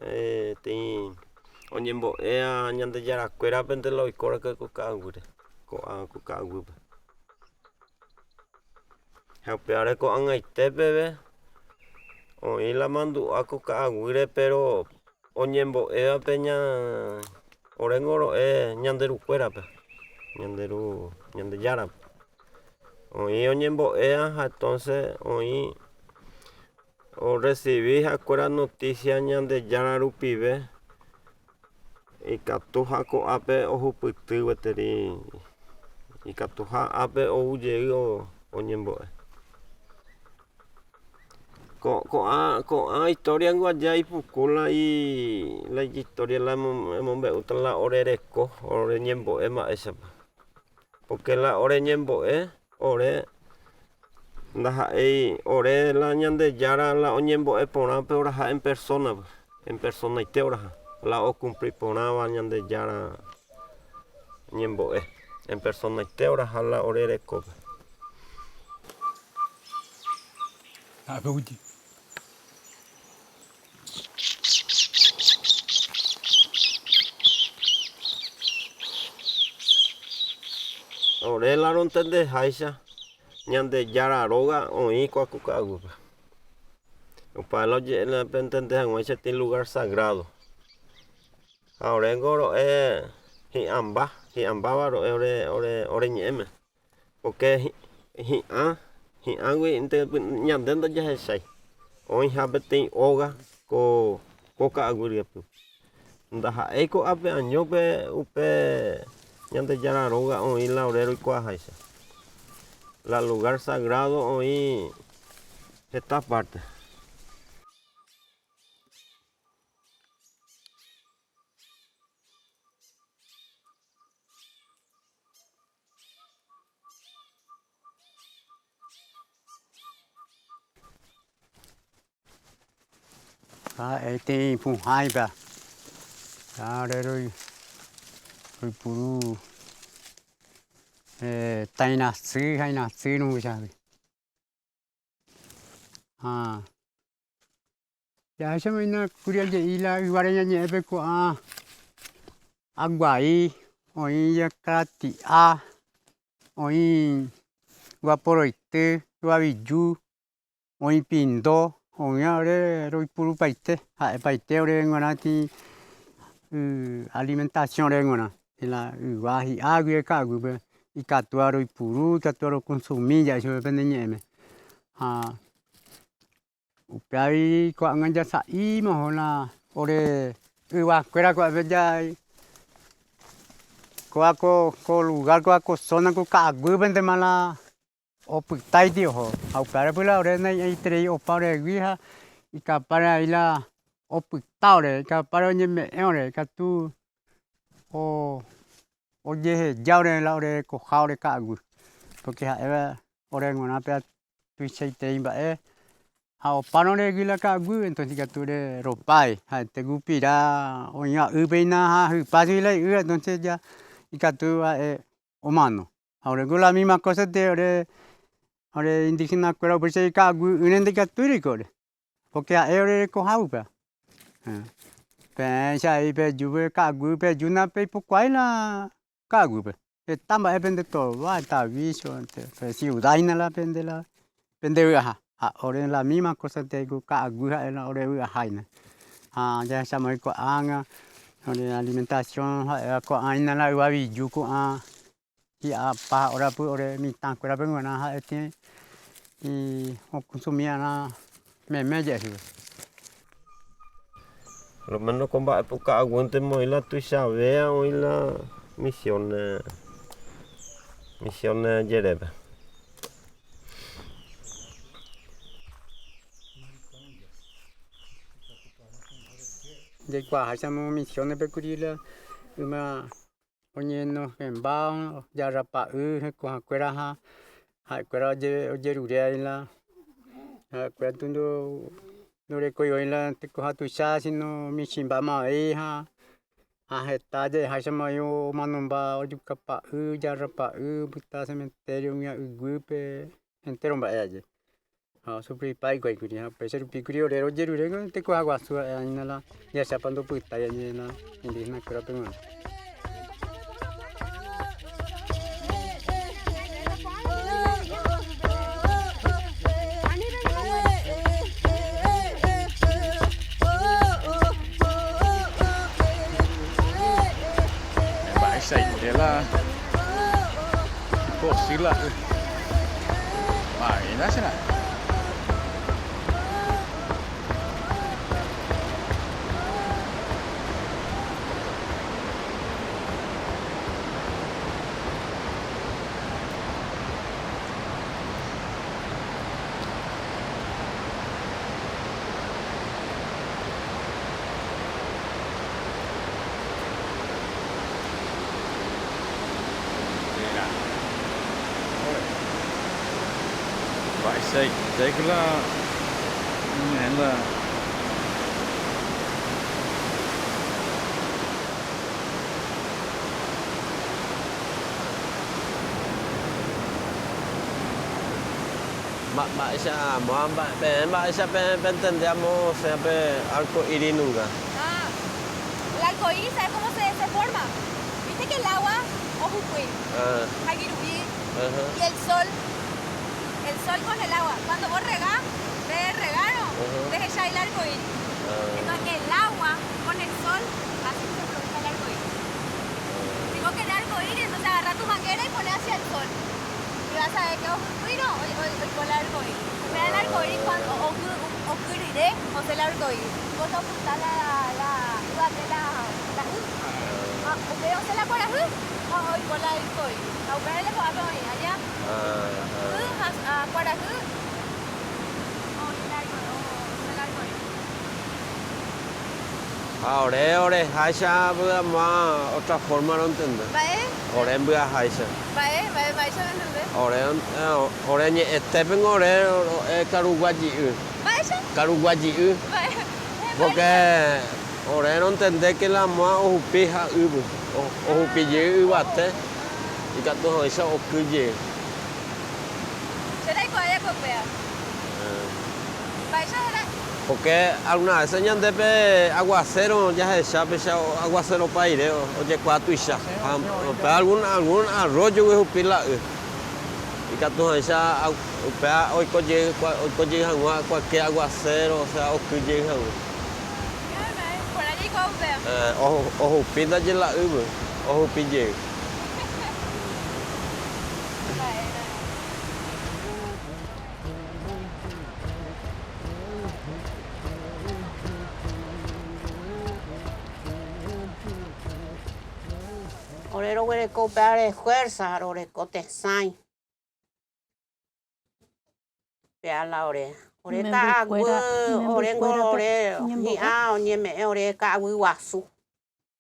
eh, teĩ oñembo'éva Ñandejarakuérape nde la oikórako ko ka'aguýre, ko'ã ko ka'aguýpe. Ha upévare ko'ag̃aite peve oĩ la mandu'a ko ka'aguýre, péro oñembo'évape ña-, oréngo ro'e Ñanderukuérape, Ñanderu-, Ñandejárape. Oĩ oñembo'éva ha entonces oĩ orresivi ha'ekuéra noticia Ñandejára rupive, ikatu ha ko'ápe ohupyty gueteri, ikatu ha ápe ou jey o-, oñembo'e. Ko-, ko'ã, ko'ã historia guaja ipuku la i-, la ihistoria la emom-, emombe'úta la ore reko, ore ñembo'e mba'éichapa. Porque la ore ñembo'e, ore ndaha'éi, ore la Ñandejára la oñembo'e porã pe oraha en persona, en personaite oraha, la okumpli porãva Ñandejára ñembo'e, en personaite oraha la ore rekópe. Ore la rontendeháicha, Ñandejára róga oĩ kua ko ka'aguýpe. Upéva la oje'e la pentende hag̃uáicha tĩ lugar sagrado. Ha oréngo ro'e hi'ãmba, hi'ãmbáva ro'e ore, ore, ore ñe'ẽme. Porque hi-, hi'ã, hi'ãgui nde-, ñande ndajahechái. Oĩha peteĩ óga ko, ko ka'aguy ryepýpe. Ndaha'éi ko'ápe añópe upe Ñandejára róga oĩ la ore roikuaaháicha. La lugar sagrado oĩ heta parte. Ha'e teĩ pohãipa. Ha'e ore roi-, roipuru, eh, taĩrasy, haĩrasy rohechágui. Ha. Jahechamína kuri aje'i la yváre ñañe'ẽme ko'ã aguai, oĩ ikarati'a, oĩ yvaporoity, yvaviju, oĩ pindo, oĩva ore roipurupaite, ha'epaite ore g̃uarã tĩ, y, alimentación ore g̃uarã. La yva hi'águi ka'aguýpe, ikatúva roipuru, ikatúva rokonsumi ja'e chupe pende ñe'ẽme. Ha upéva ko'ág̃a jasa'íma oho la ore yvakuéra ko'ápe ja-, kóva ko, ko lugar, kóva ko zona ko ka'aguýpentema la opytái oho. Ha upévare py la ore nai'ãiterei opa oregui ha ikapáre avei la opyta ore, ikapáre oñeme'ẽ ore, ikatu o-, ojeheja ore la ore rekoha ore ka'aguy. Porque ha'éva ore g̃uarã péa tuichaiterei mba'e, ha opárõ oregui la ka'aguy, entonces ikatu ore ropái, ha'ete gupira oĩva y péina ha hypa chugui la y, entonces ya ikatu ha'e omano. Ha oréngo la misma cosa tĩ ore, ore indígenakuéra upéicha ka'aguy ỹre ndaikatúi reiko ore. Porque ha'e ore rekoha pype. Eh. Peẽicha avei peju pe ka'aguy, pejúna peipokuaái la ka'aguýpe. Heta mba'e pende tova, heta vicio, pe ciudad hína la pende la, pende vy'aha. Ha ore la misma cosa tĩ ko ka'aguy ha'e la ore vy'aha hína. Ha jahechamói ko'ág̃a, ore alimentación ha'éva ko'ã hína la yvaviju ko'ã hi'apa ha órapy ore mitãkuérape g̃uarã ha'e tĩ okonsumi va'erã meme ja'e chupe. Por lo menos ko mba'e po ka'aguýntema oĩ la tuichavéva oĩ la Misiones, Misiones jerépe. Jaikuaaháichamo Misiones-pe kuri la yma oñenohẽmba jarrapa'y hekohãkuéra ha ha'ekuéra oje-, ojerure avei la ha'ekuéra tu ndo-, ndorekói oĩ la tekoha tuicha, sino michĩmbáma avei ha, ha heta ja'eháichamo avei omanomba ojukapa'y, jarrapa'y, opyta cementerio umi iguýpe, entero mba'e aje. Ha osufri pa'ikuai kuri, ha upéicha rupi kuri ore rojerure ko tekoha guasu aña la, jahechápa ndopytái aña la indígena kuérape g̃uarã. Mba'eichaite la pochýla. Ma'erãicha. Mba'eichaitéke la oñe'ẽ la. Mba-, mba'éicha, moa, mba-, peẽ mba'éicha pe-, peentende amo, o sea, pe arco iris nunga. Ah, el arco iris, ¿sabes cómo se, se forma? Viste que el agua ohupy. Ah. Hayru'i. Ajá. Y el sol, el sol con el agua. Cuando vos regás, ves el reguero, ajá, ves el arco iris. Ah. Entonces el agua con el sol hace que se produzca el arco iris. Ah. Si vos querés arco iris, entonces agarrá tu manguera y ponés hacia el sol. Y vas a ver que ohupy, o, o, o, con el arco iris. Mira el arco iris cuando oky-, oky rire, o sea, el arco iris. Vos te apuntás la, la, la, la, la, la, ah, o sea, la kuarahy, o, o, con el arco iris. Ah, upévare la ko'ápe oĩ, allá. Ah, ah. Hy, ha, ah, kuarahy. Oĩ el arco, o, o, el arco iris. Ha ore, ore, oreháicha vy'amóa otra forma rontende. Mba'e? Ore mbyaháicha. Mba'e, mba'e, mba'éicha rontende? Ore, eh, ore ñe'ẽtépe ore, eh, karu guaji'y. Mba'éicha? Karu guaji'y. Mba'e? Porque ore rontende que la moa ohupi ha'ýpe, o-, ohupi jey yvate, ikatu hag̃uáicha oky jey. Che ndaikuaái ko péa. Eh. Mba'éicha héra? Porque alguna vez ñandépe aguacero jahecha, péicha aguacero paire o-, ojekuaa tuicha. Ha, pe algún, algún arroyogui ohupi la y. Ikatu hag̃uáicha au-, upéva oiko jey, kua-, oiko jey hag̃ua cualquier aguacero, o sea, oky jey hag̃ua. Porã jaikuaa upéva. Eh, ohu-, ohupi ndaje la y, ohupi jey. Ore roguereko upévare fuerza, roreko tesãi. Péa la ore. Ore ka'aguy, oréngo ore hi'ã oñeme'ẽ ore ka'aguy guasu.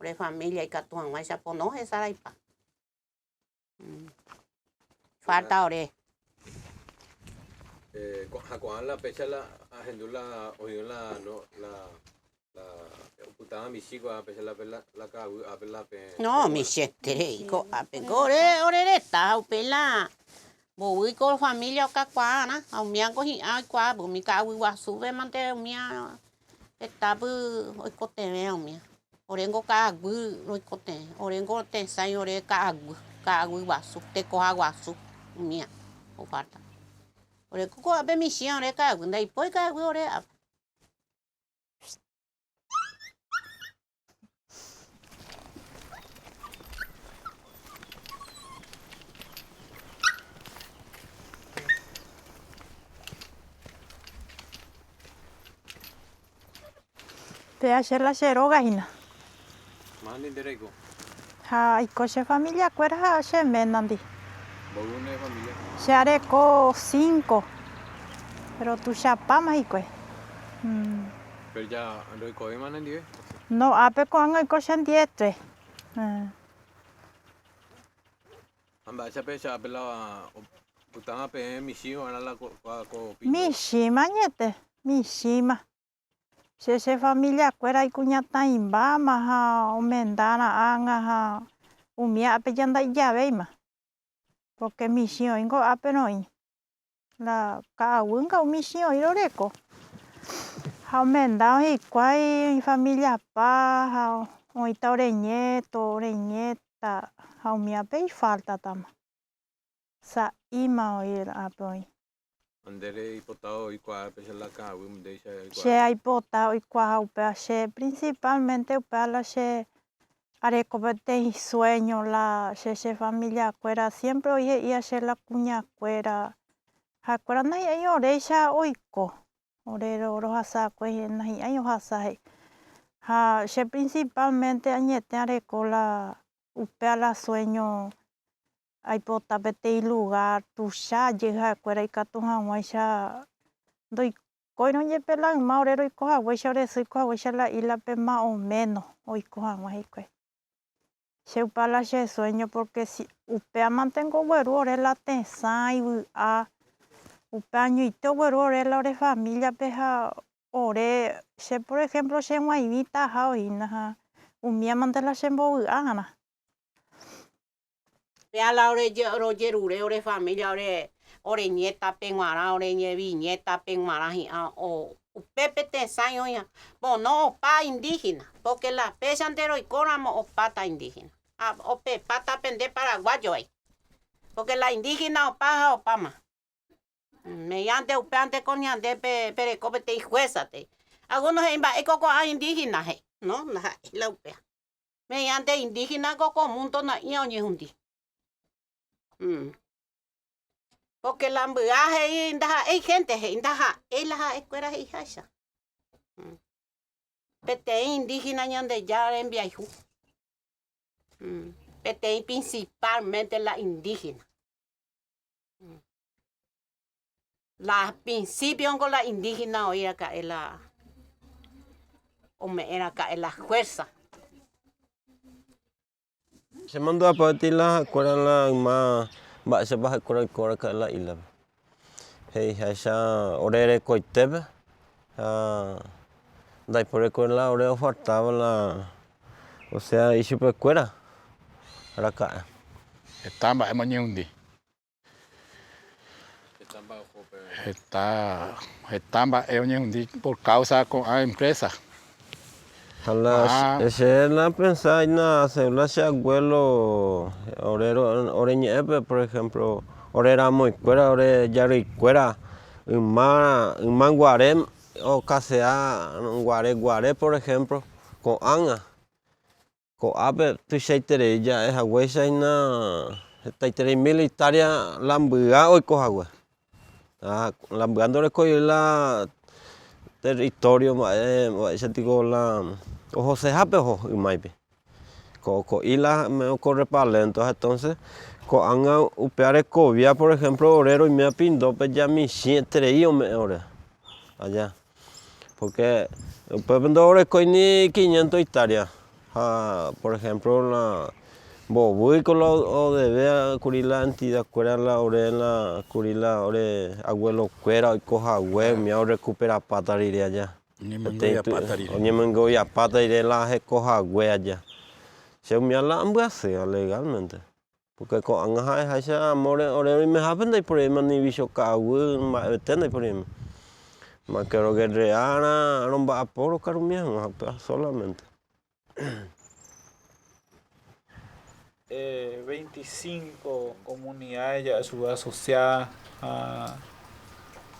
Ore familia ikatu hag̃uáicha pono hesaraipa. Mm. Falta ore. Eh, ko-, ha ko'ã la péicha la ahendu la oĩva la, no, la, la opytãva michĩ ko'ã péicha la pe la, la ka'aguy ápe la pe. No, michĩeterei ko'ápe. Ko ore, ore reta ha upéi la mboy ko familia okakuaarã, ha umíango hi'ã oikuaa, umi ka'aguy guasúpe mante umía hetápe oikotevẽ umía. Oréngo ka'aguy roikotevẽ, oréngo tesãi ore ka'aguy, ka'aguy guasu, tekoha guasu, umía ofalta. Oreko ko'ápe michĩ ore ka'aguy, ndaipóri ka'aguy ore ápe. Péa che la che róga hína. Mánandi nde reiko? Ha aiko che familiakuéra ha che ménandi. Mboyve nde familia? Che areko cinco, pero tuichapáma hikuái. Mm. Pero ya ndoikovéima nendive? No, ápe ko'ág̃a oiko chendive tres. Eh. Ha mba'éicha pehecha'ápe la opytãva peẽ michĩ va'erã la ko, ko, ko piña? Michĩma añete, michĩma. Che, che familiakuéra ikuñataĩmbáma ha omendara'ãga ha umi ápe ja ndaijavéima. Porque michĩ oĩngo ápe roĩ. la ka'aguýnga umi michĩ oĩ roreko. Ha omendado hikuái ifamiliapa, ha oĩta ore nieto, ore nieta, ha umíape ifaltatama. Sa'íma oĩ ápe oĩ. Nde reipota oikuaa péicha la ka'aguy, nde che aikuaa. Che aipota oikuaa upéva che, principalmente upéva la che areko peteĩ sueño la che, che familiakuéra, siempre oĩ he'i che la kuñakuéra, ha'ekuéra nahi'ãi oréicha oiko, ore ro-, rohasakue nahi'ãi ohasa he'i. Ha che principalmente añetẽ areko la upéva la sueño aipota peteĩ lugar tuicha jey ha'ekuéra ikatu hag̃uáicha ndoikóirõ jepe la yma ore roiko haguéicha, ore sy oiko haguéicha la ílape más o menos oiko hag̃ua hikuái. Che upéva la che sueño, porque si upévamante ogueru ore la tesã, ivy'a, upéva añoite ogueru ore la ore familiape ha ore, che por ejemplo, cheg̃uaivĩtaha oĩna ha umíamante la chembovy'a va'erã. Péa la ore je-, rojerure ore familia, ore, ore nietape g̃uarã, ore ñe-, bisnietape g̃uarã hi'ã, o, upépe tesãi oĩha. Pono opa indígena, porque la péichante roikóramo opáta indígena. A, opepáta pende paraguayo vai. Porque la indígena opa ha opáma. Mediante upévante ko ñande pe-, pereko peteĩ fuerza tei. Alguno he'i mba'éiko ko'ã indígena he'i. No, ndaha'éi la upéva. Mediante indígena ko komundo na'ĩva oñehundi. Mm. Porque la mbya he'i ndaha'éi gente he'i, ndaha'éi la ha'ekuéra he'iháicha. Mm. Peteĩ indígena Ñandejára rembiayhu. Mm. Peteĩ principalmente la indígena. Mm. La principio-nko la indígena oĩ raka'e la, ome'ẽ raka'e la fuerza. Che mandu'apa peteĩ la ha'ekuéra la yma mba'éichapa ha'ekuéra oiko raka'e la ílape. He'iháicha ore rekoitépe, ha ndaipóri ko la ore ofaltáva la, o sea, ichupekuéra raka'e. Heta mba'e moñehundi. Heta, heta mba'e oñehundi por causa ko'ã empresa. Ha la, ah, che, che la pensa hína, según la che abuelo, ore ro-, ore ñe'ẽpe, por ejemplo, ore ramoikuéra, ore jarýikuéra, yma, yma guare, okasea guare, guare, por ejemplo, ko'ág̃a. Ko'ápe tuichaiterei ja'e haguéicha hína hetaiterei mil hectárea la mbya oiko hague. Ah, la mbya ndorekói la territorio mba'e, mba'éicha tiko la ohosehápe oho ymáipe. Ko, ko'ápe la ome'ẽ ko repalento, entonces ko'ág̃a upéva rekovia, por ejemplo, ore roiméva Pindópe ya michĩeterei ome'ẽ ore. Allá. Porque upépe ndoguerekói ni quinientos hectárea. Ha, por ejemplo, la mbovýi ko la odeve kuri la entidadkuéra la ore la kuri la ore abuelokuéra oiko hague, ah, umía orrekuperapáta rire aja. Oñemoingoviapáta rire. Oñemoingoviapáta rire la heko hague aja. Che umía la ambyasýva legalmente. Porque ko'ág̃a ha'eháicha amore ore roimehápe ndaiporuvéima ni bicho ka'aguy, mba'evete ndaiporuvéima. Más que roguerrearã, romba'apo, rokarumia hag̃ua solamente. Eh, veinticinco comunidades ya asociadas a,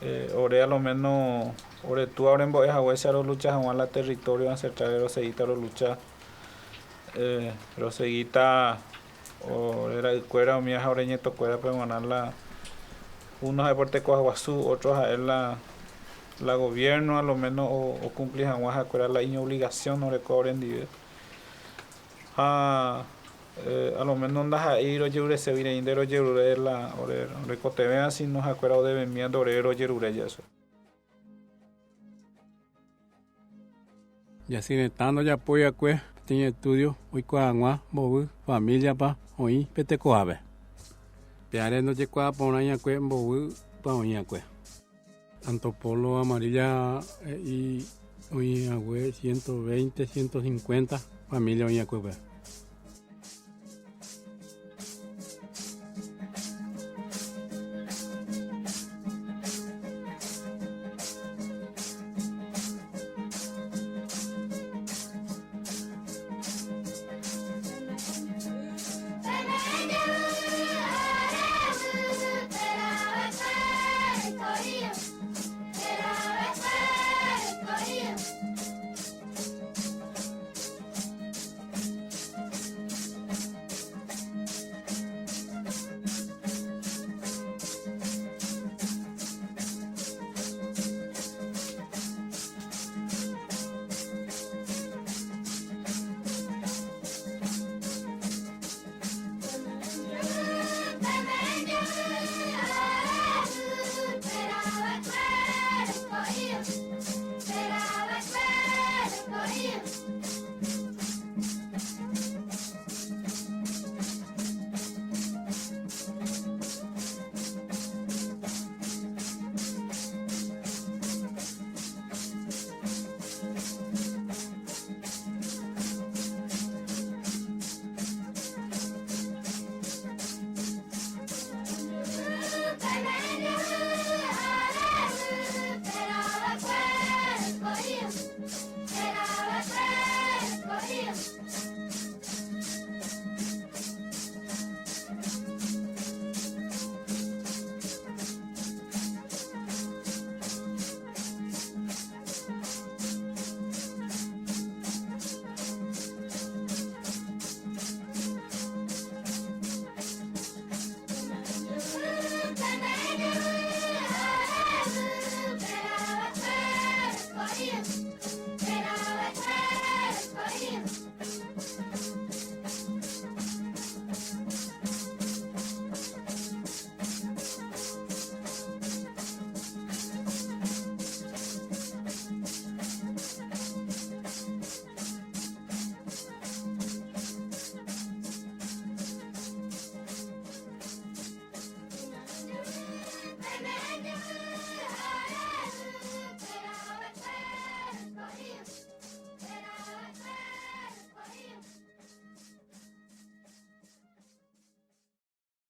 eh, ore a lo menos ore túa orembo'e haguéicha rolucha hag̃ua la territorio ancestral, roseguíta rolucha. Eh, roseguíta ore ra'ykuéra umía ha ore ñetokuérape g̃uarã la, uno ha'e por tekuaguasu, otro ha'e la, la gobierno, a lo menos o, ocumpli hag̃ua ha'ekuéra la iñobligación oreko orendive. Ha, eh, a lo menos ndaha'éi rojerureségui rei nde rojerure la ore, orekotevẽva, sino ha'ekuéra odevemíva nde ore rojerure ja'e. Jasy Retã ndojapo iakue peteĩ estudio oikuaa hag̃ua mbovy familia-pa oĩ pe tekohápe. Péare ndojekuaa porã iakue mbovýpa oĩ iakue. Antropólogo Amarilla he'i oĩ hague ciento veinte, ciento cincuenta familia oĩ iakue.